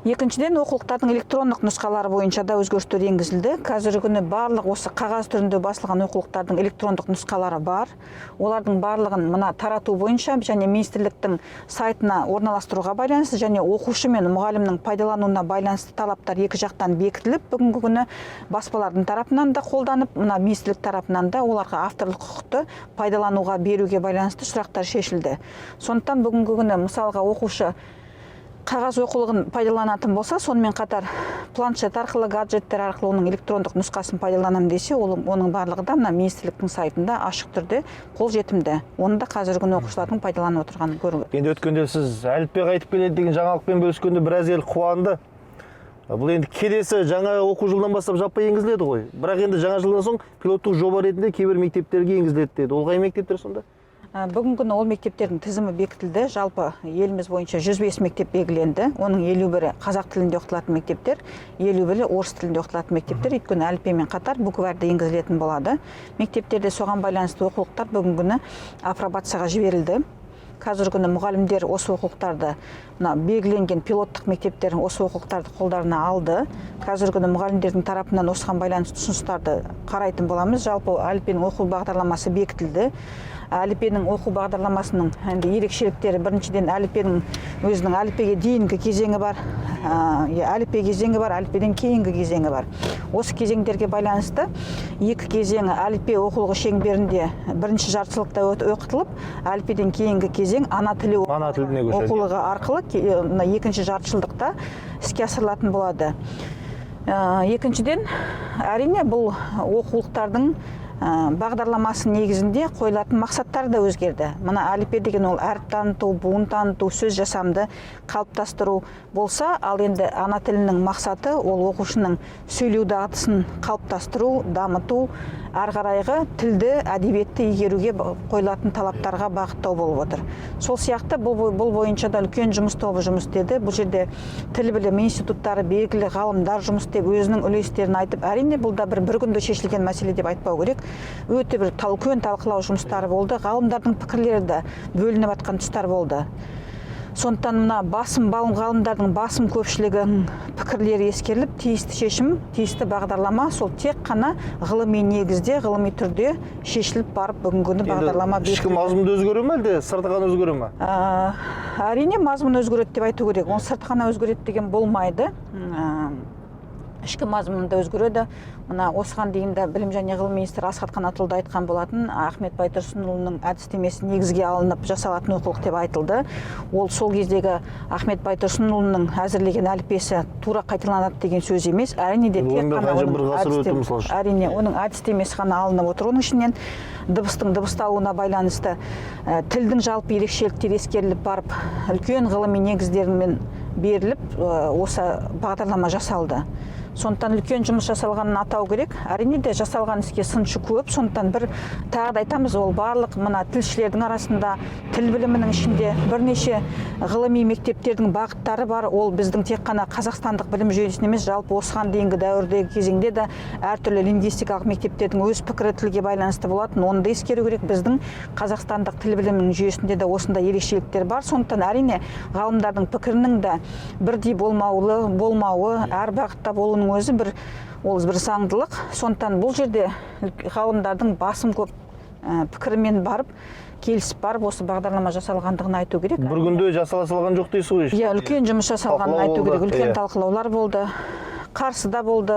Екіншіден, оқулықтардың электрондық нұсқалары бойынша да өзгерістер енгізілді. Қазіргі күні барлық осы қағаз түрінде басылған оқулықтардың электрондық нұсқалары бар. Олардың барлығын мына тарату бойынша және министрліктің сайтына орналастыруға байланысты және оқушы мен мұғалімнің пайдалануына байланысты талаптар екі жақтан бекітіліп, бүгінгі күні баспалардың тарапынан да қолданып, мына министрлік тарапынан да оларға авторлық құқықты пайдалануға беруге байланысты сұрақтар шешілді. Сондықтан бүгінгі күні, мысалға, оқушы қағаз оқулығын пайдаланатын болса, сонымен қатар планшет арқылы, гаджеттер арқылы оның электрондық нұсқасын пайдаланамын десе, оның барлығы да мына министрліктің сайтында ашық түрде қолжетімді. Оны да қазіргі күні оқушылардың пайдаланып отырғанын көріп. Енді өткенде сіз әліппе қайтып келеді деген жаңалықпен бөліскенде біраз ел қуанды. Бұл енді келесі жаңа оқу жылынан бастап жаппай енгізіледі ғой, бірақ енді жаңа жылдан соң пилоттық жоба ретінде кейбір мектептерге енгізіледі деді. Ол қай мектептер сонда? Бүгінгі күні ол мектептердің тізімі бекітілді. Жалпы еліміз бойынша 105 мектеп белгіленді. Оның 51-і қазақ тілінде оқытылатын мектептер, 51-і орыс тілінде оқытылатын мектептер. Өйткені әліппемен қатар букварь да енгізілетін болады мектептерде. Соған байланысты оқулықтар бүгінгі күні апробацияға жіберілді. Қазіргі күні мұғалімдер осы оқулықтарды, мына белгіленген пилоттық мектептер осы оқулықтарды қолдарына алды. Қазіргі күні мұғалімдердің тарапынан осыған байланысты ұсыныстарды қарайтын боламыз. Жалпы әліппенің оқу бағдарламасы бекітілді. Әліппенің оқу бағдарламасының енді ерекшеліктері: біріншіден, әліппенің өзінің әліппеге дейінгі кезеңі бар, иә, әліппе кезеңі бар, әліппеден кейінгі кезеңі бар. Осы кезеңдерге байланысты екі кезеңі әліппе оқулығы шеңберінде бірінші жартыжылдықта оқытылып, әліппеден кейінгі кезең ана тілі Ана тіліне көшеді. оқулығы арқылы мына екінші жартыжылдықта іске асырылатын болады. Екіншіден, әрине, бұл оқулықтардың бағдарламасы негізінде қойылатын мақсаттар да өзгерді. Мына әліппе деген ол әріп таныту, буын таныту, сөз жасамды қалыптастыру болса, ал енді ана тілінің мақсаты ол оқушының сөйлеу дағдысын қалыптастыру, дамыту, ары қарайғы тілді, әдебиетті игеруге қойылатын талаптарға бағыттау болып отыр. Сол сияқты бұл бойынша да үлкен жұмыс тобы жұмыс істеді. Бұл жерде тіл білімі институттары, белгілі ғалымдар жұмыс істеп, өзінің үлестерін айтып, әрине, бұл да бір күнде шешілген мәселе деп айтпау керек. Өте бір үлкен талқылау жұмыстары болды, ғалымдардың пікірлері де бөлініп жатқан тұстар болды. Сондықтан мына басым ғалымдардың басым көпшілігінің пікірлері ескеріліп, тиісті шешім, тиісті бағдарлама сол тек қана ғылыми негізде, ғылыми түрде шешіліп барып, бүгінгі күні бағдарлама Енді ішкі бекітілді. мазмұнды өзгере ме, әлде сырты ғана өзгере ме? Әрине, мазмұн өзгереді деп айту керек. Ол сырты ғана өзгереді деген болмайды. Ішкі мазмұны да өзгереді. Мына осыған дейін де білім және ғылым министрі Асхат Қанатұлы да айтқан болатын, Ахмет Байтұрсынұлының әдістемесі негізге алынып жасалатын оқулық деп айтылды. Ол сол кездегі Ахмет Байтұрсынұлының әзірлеген әліппесі тура қайталанады деген сөз емес, әрине де. Енді Тек онымен қана қанша оның бір ғасыр өтті, мысалы үшін. Әрине, оның әдістемесі ғана алынып отыр. Оның ішінен дыбыстың дыбысталуына байланысты тілдің жалпы ерекшеліктері ескеріліп барып, үлкен ғылыми негіздермен беріліп, осы бағдарлама жасалды. Сондықтан үлкен жұмыс жасалғанын атау керек. Әрине де, жасалған іске сыншы көп. Сондықтан бір тағы да айтамыз, ол барлық мына тілшілердің арасында, тіл білімінің ішінде бірнеше ғылыми мектептердің бағыттары бар. Ол біздің тек қана қазақстандық білім жүйесінде емес, жалпы осыған дейінгі дәуірдегі кезеңде де әртүрлі лингвистикалық мектептердің өз пікірі тілге байланысты болатын. Оны да ескеру керек. Біздің қазақстандық тіл білімінің жүйесінде де осындай ерекшеліктер бар. Сондықтан, әрине, ғалымдардың пікірінің де бірдей болмауы, әр бағытта болуының өзі бір, ол бір заңдылық. Сондықтан бұл жерде ғалымдардың басым көп пікірімен барып, келісіп барып, осы бағдарлама жасалғандығын айту керек. Бір күнде жасала салған жоқ дейсіз ғой. Иә, үлкен жұмыс жасалғанын Талқылау айту керек. болды, Үлкен иә. талқылаулар болды, қарсы да болды,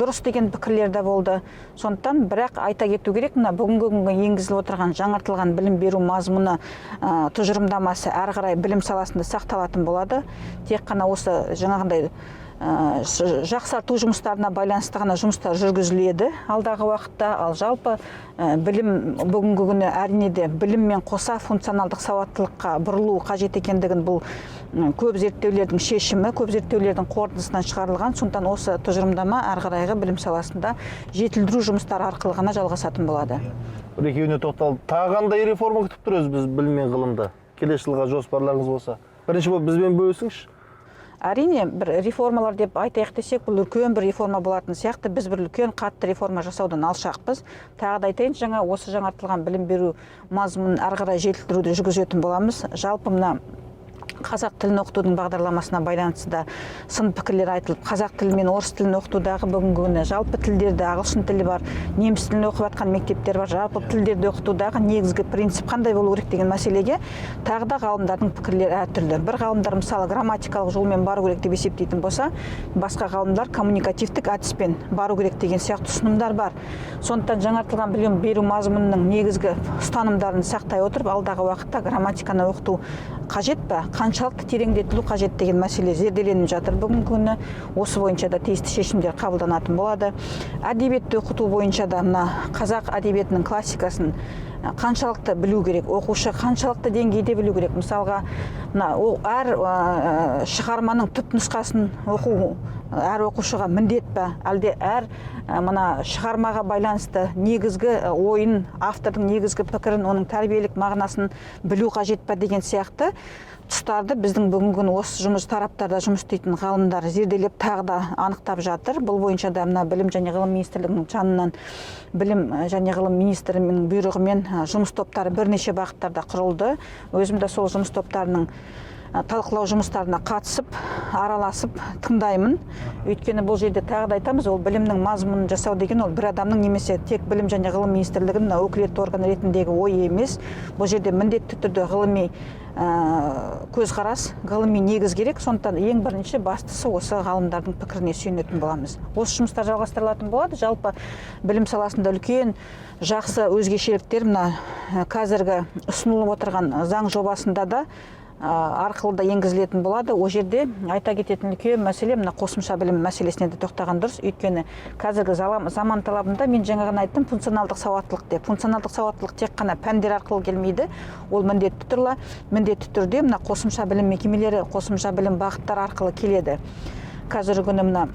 дұрыс деген пікірлер де болды. Сондықтан, бірақ айта кету керек, мына бүгінгі күнгі енгізіліп отырған жаңартылған білім беру мазмұны тұжырымдамасы әрі қарай білім саласында сақталатын болады. Тек қана осы жаңағындай жақсарту жұмыстарына байланысты ғана жұмыстар жүргізіледі алдағы уақытта. Ал жалпы білім бүгінгі күні, әрине де, біліммен қоса функционалдық сауаттылыққа бұрылу қажет екендігін бұл көп зерттеулердің шешімі, көп зерттеулердің қорытындысынан шығарылған. Сондықтан осы тұжырымдама әрі қарайғы білім саласында жетілдіру жұмыстары арқылы ғана жалғасатын болады. Бір екеуіне тоқталып, тағы қандай реформа күтіп тұр өзі біз білім мен ғылымды? Келесі жылға жоспарларыңыз болса, бірінші болып бізбен бөлісіңізші. Әрине, бір реформалар деп айтайық десек, бұл үлкен бір реформа болатын сияқты. Біз бір үлкен қатты реформа жасаудан алшақпыз. Тағы да айтайын, жаңа осы жаңартылған білім беру мазмұнын әрі қарай жетілдіруді жүргізетін боламыз. Жалпы мына қазақ тілін оқытудың бағдарламасына байланысты да сын пікірлер айтылып, қазақ тілі мен орыс тілін оқытудағы бүгінгі күні жалпы тілдерді, ағылшын тілі бар, неміс тілін оқып жатқан мектептер бар, жалпы тілдерді оқытудағы негізгі принцип қандай болу керек деген мәселеге тағы да ғалымдардың пікірлері әртүрлі. Бір ғалымдар, мысалы, грамматикалық жолмен бару керек деп есептейтін болса, басқа ғалымдар коммуникативтік әдіспен бару керек деген сияқты ұсынымдар бар. Сондықтан жаңартылған білім беру мазмұнының негізгі ұстанымдарын сақтай отырып, алдағы уақытта грамматиканы оқыту қажет па, қаншалықты тереңдетілу қажет деген мәселе зерделеніп жатыр бүгінгі күні. Осы бойынша да тиісті шешімдер қабылданатын болады. Әдебиетті оқыту бойынша да мына қазақ әдебиетінің классикасын қаншалықты білу керек, оқушы қаншалықты деңгейде білу керек, мысалға, мына әр шығарманың түп нұсқасын оқу әр оқушыға міндет па, әлде әр мына шығармаға байланысты негізгі ойын, автордың негізгі пікірін, оның тәрбиелік мағынасын білу қажет па деген сияқты тұстарды біздің бүгінгі күні осы жұмыс тараптарда жұмыс істейтін ғалымдар зерделеп, тағы да анықтап жатыр. Бұл бойынша да мына Білім және ғылым министрлігінің жанынан білім және ғылым министрінің бұйрығымен жұмыс топтары бірнеше бағыттарда құрылды. Өзім де сол жұмыс топтарының Талқылау жұмыстарына қатысып, араласып тыңдаймын. Өйткені бұл жерде тағы да айтамыз, ол білімнің мазмұнын жасау деген ол бір адамның немесе тек Білім және ғылым министрлігінің мына өкілетті орган ретіндегі ойы емес. Бұл жерде міндетті түрде ғылыми көзқарас, ғылыми негіз керек. Сондықтан ең бірінші, бастысы осы ғалымдардың пікіріне сүйенетін боламыз. Осы жұмыстар жалғастырылатын болады. Жалпы білім саласында үлкен жақсы өзгешеліктер мына қазіргі ұсынылып отырған заң жобасында да арқылы да енгізілетін болады. Ол жерде айта кететін үлкен мәселе, мына қосымша білім мәселесіне де тоқтаған дұрыс. Өйткені қазіргі заман талабында, мен жаңа ғана айттым, функционалдық сауаттылық деп. Функционалдық сауаттылық тек қана пәндер арқылы келмейді, ол міндетті түрде мына қосымша білім мекемелері, қосымша білім бағыттары арқылы келеді. Қазіргі күні мына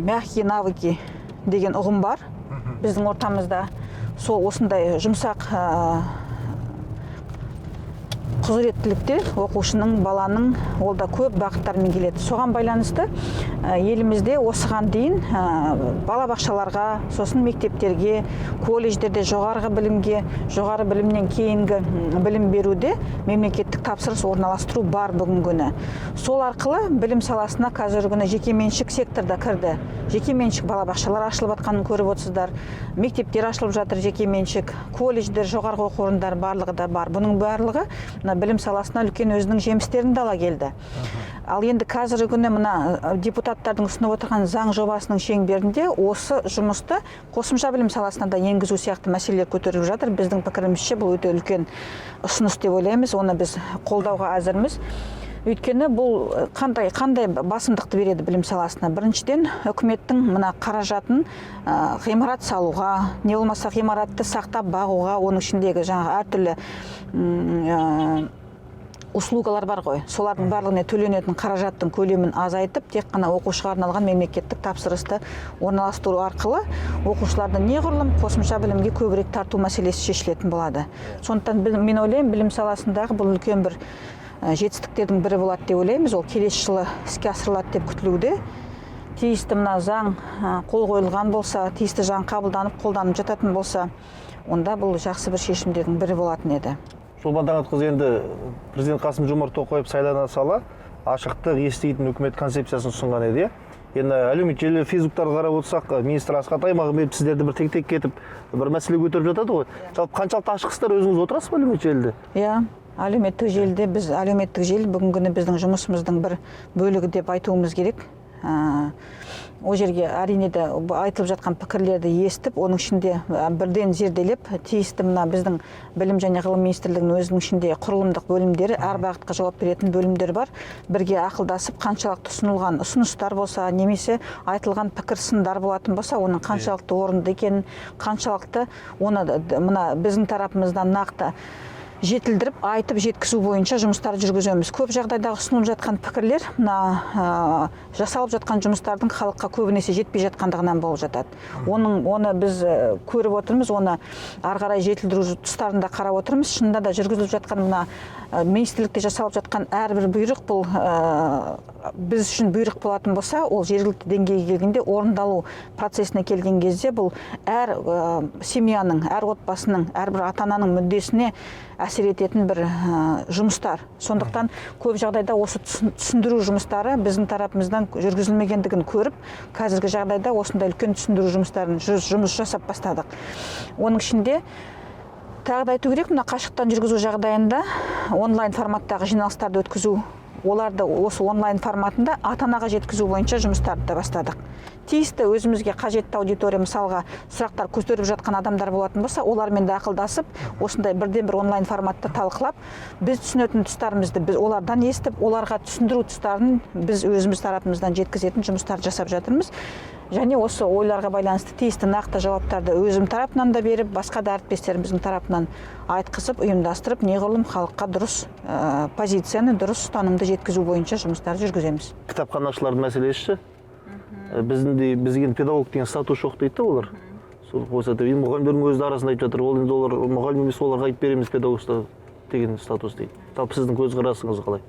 мягкие навыки деген ұғым бар біздің ортамызда. Сол осындай жұмсақ құзыреттіліктер оқушының, баланың, ол да көп бағыттармен келеді. Соған байланысты елімізде осыған дейін балабақшаларға, сосын мектептерге, колледждерде, жоғарғы білімге, жоғары білімнен кейінгі білім беруде мемлекеттік тапсырыс орналастыру бар бүгінгі күні. Сол арқылы білім саласына қазіргі күні жекеменшік сектор да кірді. Жекеменшік балабақшалар ашылып жатқанын көріп отырсыздар, мектептер ашылып жатыр, жекеменшік колледждер, жоғарғы оқу орындары, барлығы да бар. Бұның барлығы мына білім саласына үлкен өзінің жемістерін де ала келді. Ал енді қазіргі күні мына депутаттардың ұсынып отырған заң жобасының шеңберінде осы жұмысты қосымша білім саласына да енгізу сияқты мәселелер көтеріліп жатыр. Біздің пікірімізше, бұл өте үлкен ұсыныс деп ойлаймыз, оны біз қолдауға әзірміз. Өйткені бұл қандай басымдықты береді білім саласына? Біріншіден, үкіметтің мына қаражатын ғимарат салуға, не болмаса ғимаратты сақтап бағуға, оның ішіндегі жаңағы әртүрлі услугалар бар ғой, солардың барлығына төленетін қаражаттың көлемін азайтып, тек қана оқушыға арналған мемлекеттік тапсырысты орналастыру арқылы оқушыларды неғұрлым қосымша білімге көбірек тарту мәселесі шешілетін болады. Сондықтан мен ойлаймын, білім саласындағы бұл үлкен бір жетістіктердің бірі болады деп ойлаймыз. Ол келесі жылы іске асырылады деп күтілуде. Тиісті мына заң қол қойылған болса, тиісті заң қабылданып, қолданып жататын болса, онда бұл жақсы бір шешімдердің бірі болатын еді. Шолпан Таңатқызы, енді президент Қасым Жомарт Тоқаев сайлана сала ашықтық, еститін үкімет концепциясын ұсынған еді, иә. Енді әлеуметтік желі, фейсбуктарды қарап отырсақ, министр Асхат Аймағамбетов сіздерді бір тек тек кетіп, бір мәселе көтеріп жатады ғой. Жалпы қаншалықты ашықсыздар? Өзіңіз отырасыз ба әлеуметтік желіде? Иә, әлеуметтік желіде біз, әлеуметтік желі бүгінгі күні біздің жұмысымыздың бір бөлігі деп айтуымыз керек. Ол жерге, әрине де, айтылып жатқан пікірлерді естіп, оның ішінде бірден зерделеп, тиісті мына біздің Білім және ғылым министрлігінің өзінің ішінде құрылымдық бөлімдері, әр бағытқа жауап беретін бөлімдер бар. Бірге ақылдасып, қаншалықты ұсынылған ұсыныстар болса немесе айтылған пікір сындар болатын болса, оның қаншалықты орынды екенін, қаншалықты оны мына біздің тарапымыздан нақты жетілдіріп айтып жеткізу бойынша жұмыстар жүргіземіз. Көп жағдайдағы ұсынылып жатқан пікірлер мына жасалып жатқан жұмыстардың халыққа көбінесе жетпей жатқандығынан болып жатады. Оны біз көріп отырмыз, оны ары қарай жетілдіру тұстарында қарап отырмыз. Шынында да, жүргізіліп жатқан мына министрлікте жасалып жатқан әрбір бұйрық, бұл біз үшін бұйрық болатын болса, ол жергілікті деңгейге келгенде, орындалу процесіне келген кезде, бұл әр семьяның, әр отбасының, әрбір ата ананың мүддесіне әсер ететін бір жұмыстар. Сондықтан көп жағдайда осы түсіндіру жұмыстары біздің тарапымыздан жүргізілмегендігін көріп, қазіргі жағдайда осындай үлкен түсіндіру жұмыстарын жұмыс жасап бастадық. Оның ішінде тағы да айту керек, мына қашықтан жүргізу жағдайында онлайн форматтағы жиналыстарды өткізу, оларды осы онлайн форматында ата анаға жеткізу бойынша жұмыстарды да бастадық. Тиісті өзімізге қажетті аудитория, мысалға, сұрақтар көтеріп жатқан адамдар болатын болса, олармен де ақылдасып, осындай бірден бір онлайн форматта талқылап, біз түсінетін тұстарымызды біз олардан естіп, оларға түсіндіру тұстарын біз өзіміз тарапымыздан жеткізетін жұмыстар жасап жатырмыз. Және осы ойларға байланысты тиісті нақты жауаптарды өзім тарапынан да беріп, басқа да әріптестеріміздің тарапынан айтқызып, ұйымдастырып, неғұрлым халыққа дұрыс позицияны, дұрыс ұстанымды жеткізу бойынша жұмыстар жүргіземіз. Кітапханашылардың мәселесі ше? Біздің де, бізге енді педагог деген статус жоқ дейді да олар. Сол қойса деп, енді мұғалімдердің өзі де арасында айтып жатыр, ол енді олар мұғалім емес, оларға айтып береміз педагог деген статус дейді. Жалпы сіздің көзқарасыңыз қалай?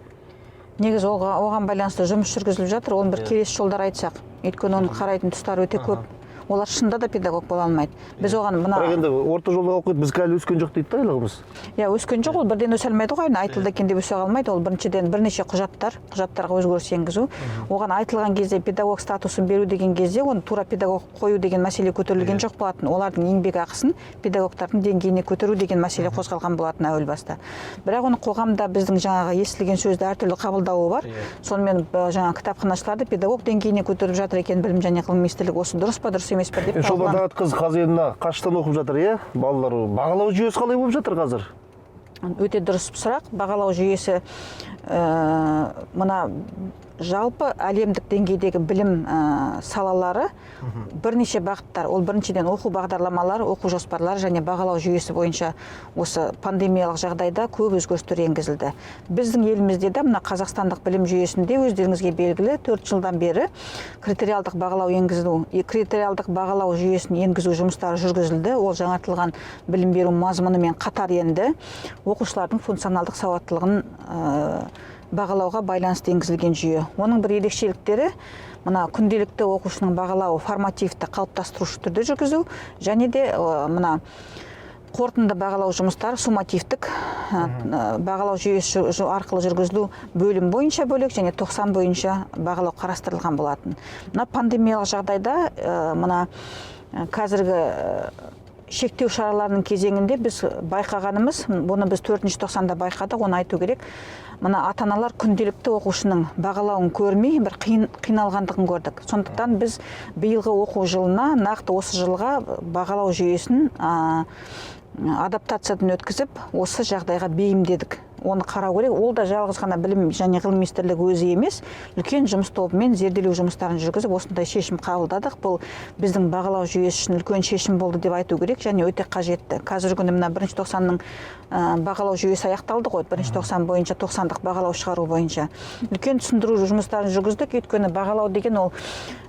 Негізі оған байланысты жұмыс жүргізіліп жатыр. Оны бір келесі жолдар айтсақ, өйткені оның қарайтын тұстары өте көп. Олар шынында да педагог бола алмайды. Біз оған мына Бірақ енді орта жолда қалып қойды, біз әлі өскен жоқ дейді да айлығымыз. Иә, өскен жоқ, ол бірден өсе алмайды ғой, айтылды екен деп өсе алмайды. Ол біріншіден бірнеше құжаттарға өзгеріс енгізу. Оған айтылған кезде педагог статусын беру деген кезде оны тура педагог қою деген мәселе көтерілген жоқ болатын. Олардың еңбек ақысын педагогтардың деңгейіне көтеру деген мәселе қозғалған болатын әуел баста. Бірақ оны қоғамда біздің жаңағы естілген сөзді әртүрлі қабылдауы бар. Сонымен жаңағы кітапханашыларды педагог деңгейіне көтеріп жатыр екен білім және ғылым министрлігі, осы дұрыс па, дұрыс емес пе деп. Шолпан Тағатқызы, қазір енді мына қашықтан оқып жатыр, иә, балалар, бағалау жүйесі қалай болып жатыр қазір? Өте дұрыс сұрақ. Бағалау жүйесі мына жалпы әлемдік деңгейдегі білім салалары бірнеше бағыттар. Ол біріншіден оқу бағдарламалары, оқу жоспарлары және бағалау жүйесі бойынша осы пандемиялық жағдайда көп өзгерістер енгізілді. Біздің елімізде де мына қазақстандық білім жүйесінде, өздеріңізге белгілі, 4 жылдан бері критериалдық бағалау енгізу, критериалдық бағалау жүйесін енгізу жұмыстары жүргізілді. Ол жаңартылған білім беру мазмұнымен қатар енді оқушылардың функционалдық сауаттылығын бағалауға байланысты енгізілген жүйе. Оның бір ерекшеліктері мына күнделікті оқушының бағалауы формативті қалыптастырушы түрде жүргізу және де мына қорытынды бағалау жұмыстары суммативтік бағалау жүйесі арқылы жүргізілу, бөлім бойынша бөлек және 90 бойынша бағалау қарастырылған болатын. Мына пандемиялық жағдайда мына қазіргі шектеу шараларының кезеңінде біз байқағанымыз, бұны біз төртінші тоқсанда байқадық, оны айту керек. Мына ата аналар күнделікті оқушының бағалауын көрмей бір қиналғандығын көрдік. Сондықтан біз биылғы оқу жылына, нақты осы жылға бағалау жүйесін адаптациядан өткізіп, осы жағдайға бейімдедік. Оны қарау керек. Ол да жалғыз ғана білім және ғылым министрлігі өзі емес, үлкен жұмыс тобымен зерделеу жұмыстарын жүргізіп, осындай шешім қабылдадық. Бұл біздің бағалау жүйесі үшін үлкен шешім болды деп айту керек және өте қажетті. Қазіргі күні мына бірінші тоқсанның бағалау жүйесі аяқталды ғой. Бірінші тоқсан бойынша тоқсандық бағалау шығару бойынша үлкен түсіндіру жұмыстарын жүргіздік. Өйткені бағалау деген ол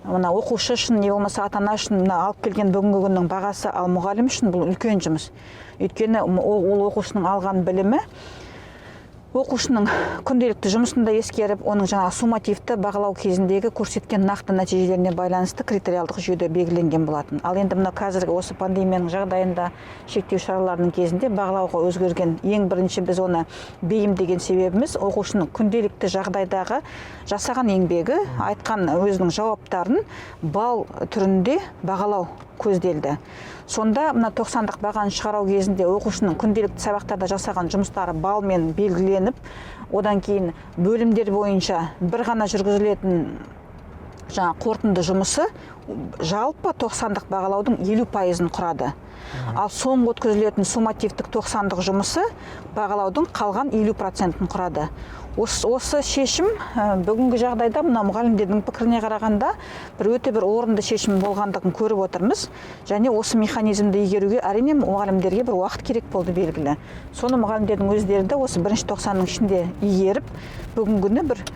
мына оқушы үшін, не болмаса ата ана үшін мына алып келген бүгінгі күннің бағасы, ал мұғалім үшін бұл үлкен жұмыс. Өйткені ол оқушының алған білімі, оқушының күнделікті жұмысын да ескеріп, оның жаңағы суммативті бағалау кезіндегі көрсеткен нақты нәтижелеріне байланысты критериалдық жүйеде белгіленген болатын. Ал енді мына қазіргі осы пандемияның жағдайында шектеу шараларының кезінде бағалауға өзгерген, ең бірінші біз оны бейімдеген себебіміз оқушының күнделікті жағдайдағы жасаған еңбегі, айтқан өзінің жауаптарын балл түрінде бағалау көзделді. Сонда мына тоқсандық бағаны шығару кезінде оқушының күнделікті сабақтарда жасаған жұмыстары балмен белгіленіп, одан кейін бөлімдер бойынша бір ғана жүргізілетін жаңа қорытынды жұмысы жалпы тоқсандық бағалаудың 50%-ын құрады. Ал соңғы өткізілетін суммативтік тоқсандық жұмысы бағалаудың қалған 50%-ын құрады. Осы шешім бүгінгі жағдайда мына мұғалімдердің пікіріне қарағанда бір өте бір орынды шешім болғандығын көріп отырмыз. Және осы механизмді игеруге әрине мұғалімдерге бір уақыт керек болды, белгілі. Соны мұғалімдердің өздері де осы бірінші тоқсанның ішінде игеріп, бүгінгі күні бір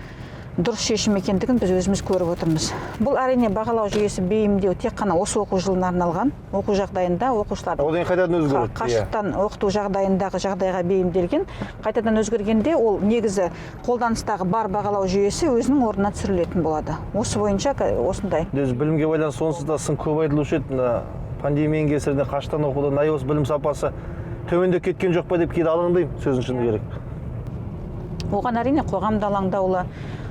дұрыс шешім екендігін біз өзіміз көріп отырмыз. Бұл әрине бағалау жүйесі бейімдеу тек қана осы оқу жылына арналған оқу жағдайында оқушылар Одан кейін қайтадан өзгереді. Қашықтан оқыту жағдайындағы жағдайға бейімделген. Қайтадан өзгергенде ол негізі қолданыстағы бар бағалау жүйесі өзінің орнына түсірілетін болады. Осы бойынша осындай. Өзі білімге байланысты онсыз да сын көп айтылушы еді. Мына пандемияның кесірінен қашықтан оқудан осы білім сапасы төмендеп кеткен жоқ па деп кейде алаңдаймын, сөздің шыны керек. Оған әрине қоғам да алаңдаулы.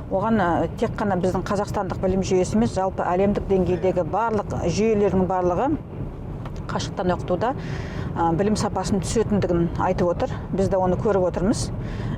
Оған тек қана біздің қазақстандық білім жүйесі емес, жалпы әлемдік деңгейдегі барлық жүйелердің барлығы қашықтан оқытуда білім сапасының түсетіндігін айтып отыр. Біз де оны көріп отырмыз.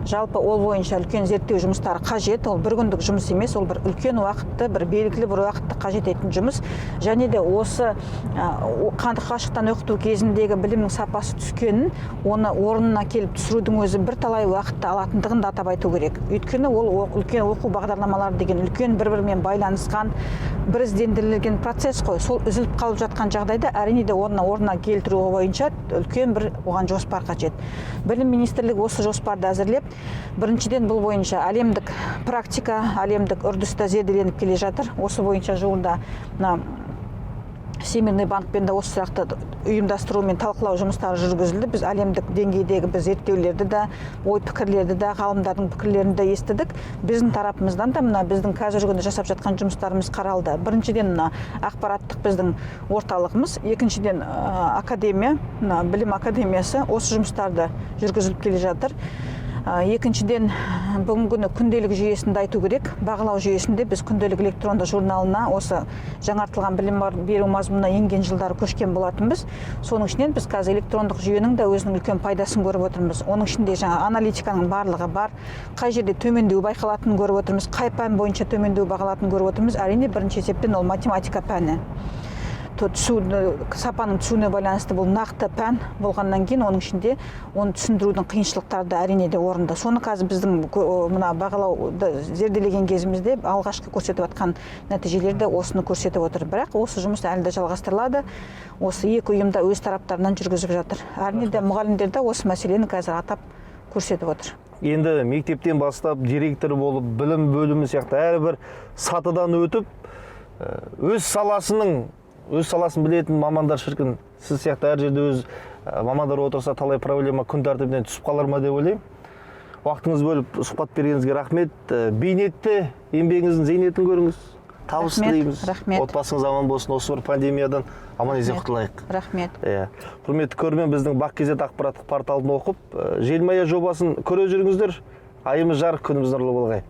Жалпы ол бойынша үлкен зерттеу жұмыстары қажет. Ол бір күндік жұмыс емес, ол бір үлкен уақытты, бір белгілі бір уақытты қажет ететін жұмыс. Және де осы қашықтан оқыту кезіндегі білімнің сапасы түскенін, оны орнына келіп түсірудің өзі бірталай уақытты алатындығын да атап айту керек. Өйткені ол үлкен оқу бағдарламалары деген үлкен бір-бірімен байланысқан, біріздендірілген процесс қой. Сол үзіліп қалып жатқан жағдайда әрине де орнына келтіру бойынша үлкен бір оған жоспар қажет. Білім министрлігі осы жоспарды әзірлеп, біріншіден бұл бойынша әлемдік практика, әлемдік үрдіс те зерделеніп келе жатыр. Осы бойынша жуырда мына Всемирный банкпен де осы сұрақты ұйымдастыру мен талқылау жұмыстары жүргізілді. Біз әлемдік деңгейдегі біз зерттеулерді де, ой пікірлерді де, ғалымдардың пікірлерін де естідік. Біздің тарапымыздан да мына біздің қазіргі күнде жасап жатқан жұмыстарымыз қаралды. Біріншіден, мына ақпараттық біздің орталығымыз, екіншіден, академия, мына білім академиясы, осы жұмыстарды жүргізіліп келе жатыр. Екіншіден, бүгінгі күні күнделік жүйесінде айту керек, бағалау жүйесінде біз күнделік электронды журналына, осы жаңартылған білім беру мазмұнына енген жылдары көшкен болатынбыз. Соның ішінен біз қазір электрондық жүйенің де өзінің үлкен пайдасын көріп отырмыз. Оның ішінде жаңа аналитиканың барлығы бар, қай жерде төмендеу байқалатынын көріп отырмыз, қай пән бойынша төмендеу бағалатынын көріп отырмыз. Әрине, бірінші есептен ол математика пәні түсу, сапаның түсуіне байланысты. Бұл нақты пән болғаннан кейін, оның ішінде оны түсіндірудің қиыншылықтары да, әрине де, орынды. Соны қазір біздің мына бағалауды зерделеген кезімізде алғашқы көрсетіп жатқан нәтижелер де осыны көрсетіп отыр. Бірақ осы жұмыс әлі де жалғастырылады. Осы екі ұйым да өз тараптарынан жүргізіп жатыр. Әрине де, мұғалімдер де осы мәселені қазір атап көрсетіп отыр. Енді мектептен бастап директор болып, білім бөлімі сияқты әрбір сатыдан өтіп, өз саласын білетін мамандар, шіркін, сіз сияқты әр жерде өз мамандар отырса, талай проблема күн тәртібінен түсіп қалар ма деп ойлаймын. Уақытыңызды бөліп сұхбат бергеніңізге рахмет. Бейнетті еңбегіңіздің зейнетін көріңіз, табыс Рахмет, тілейміз. Рахмет. Отбасыңыз аман болсын, осы бір пандемиядан аман есен құтылайық. Рахмет. Иә, құрметті көрермен, біздің Бақ kz ақпараттық порталын оқып, Желмая жобасын көре жүріңіздер. Айымыз жарық, күніміз нұрлы болғай.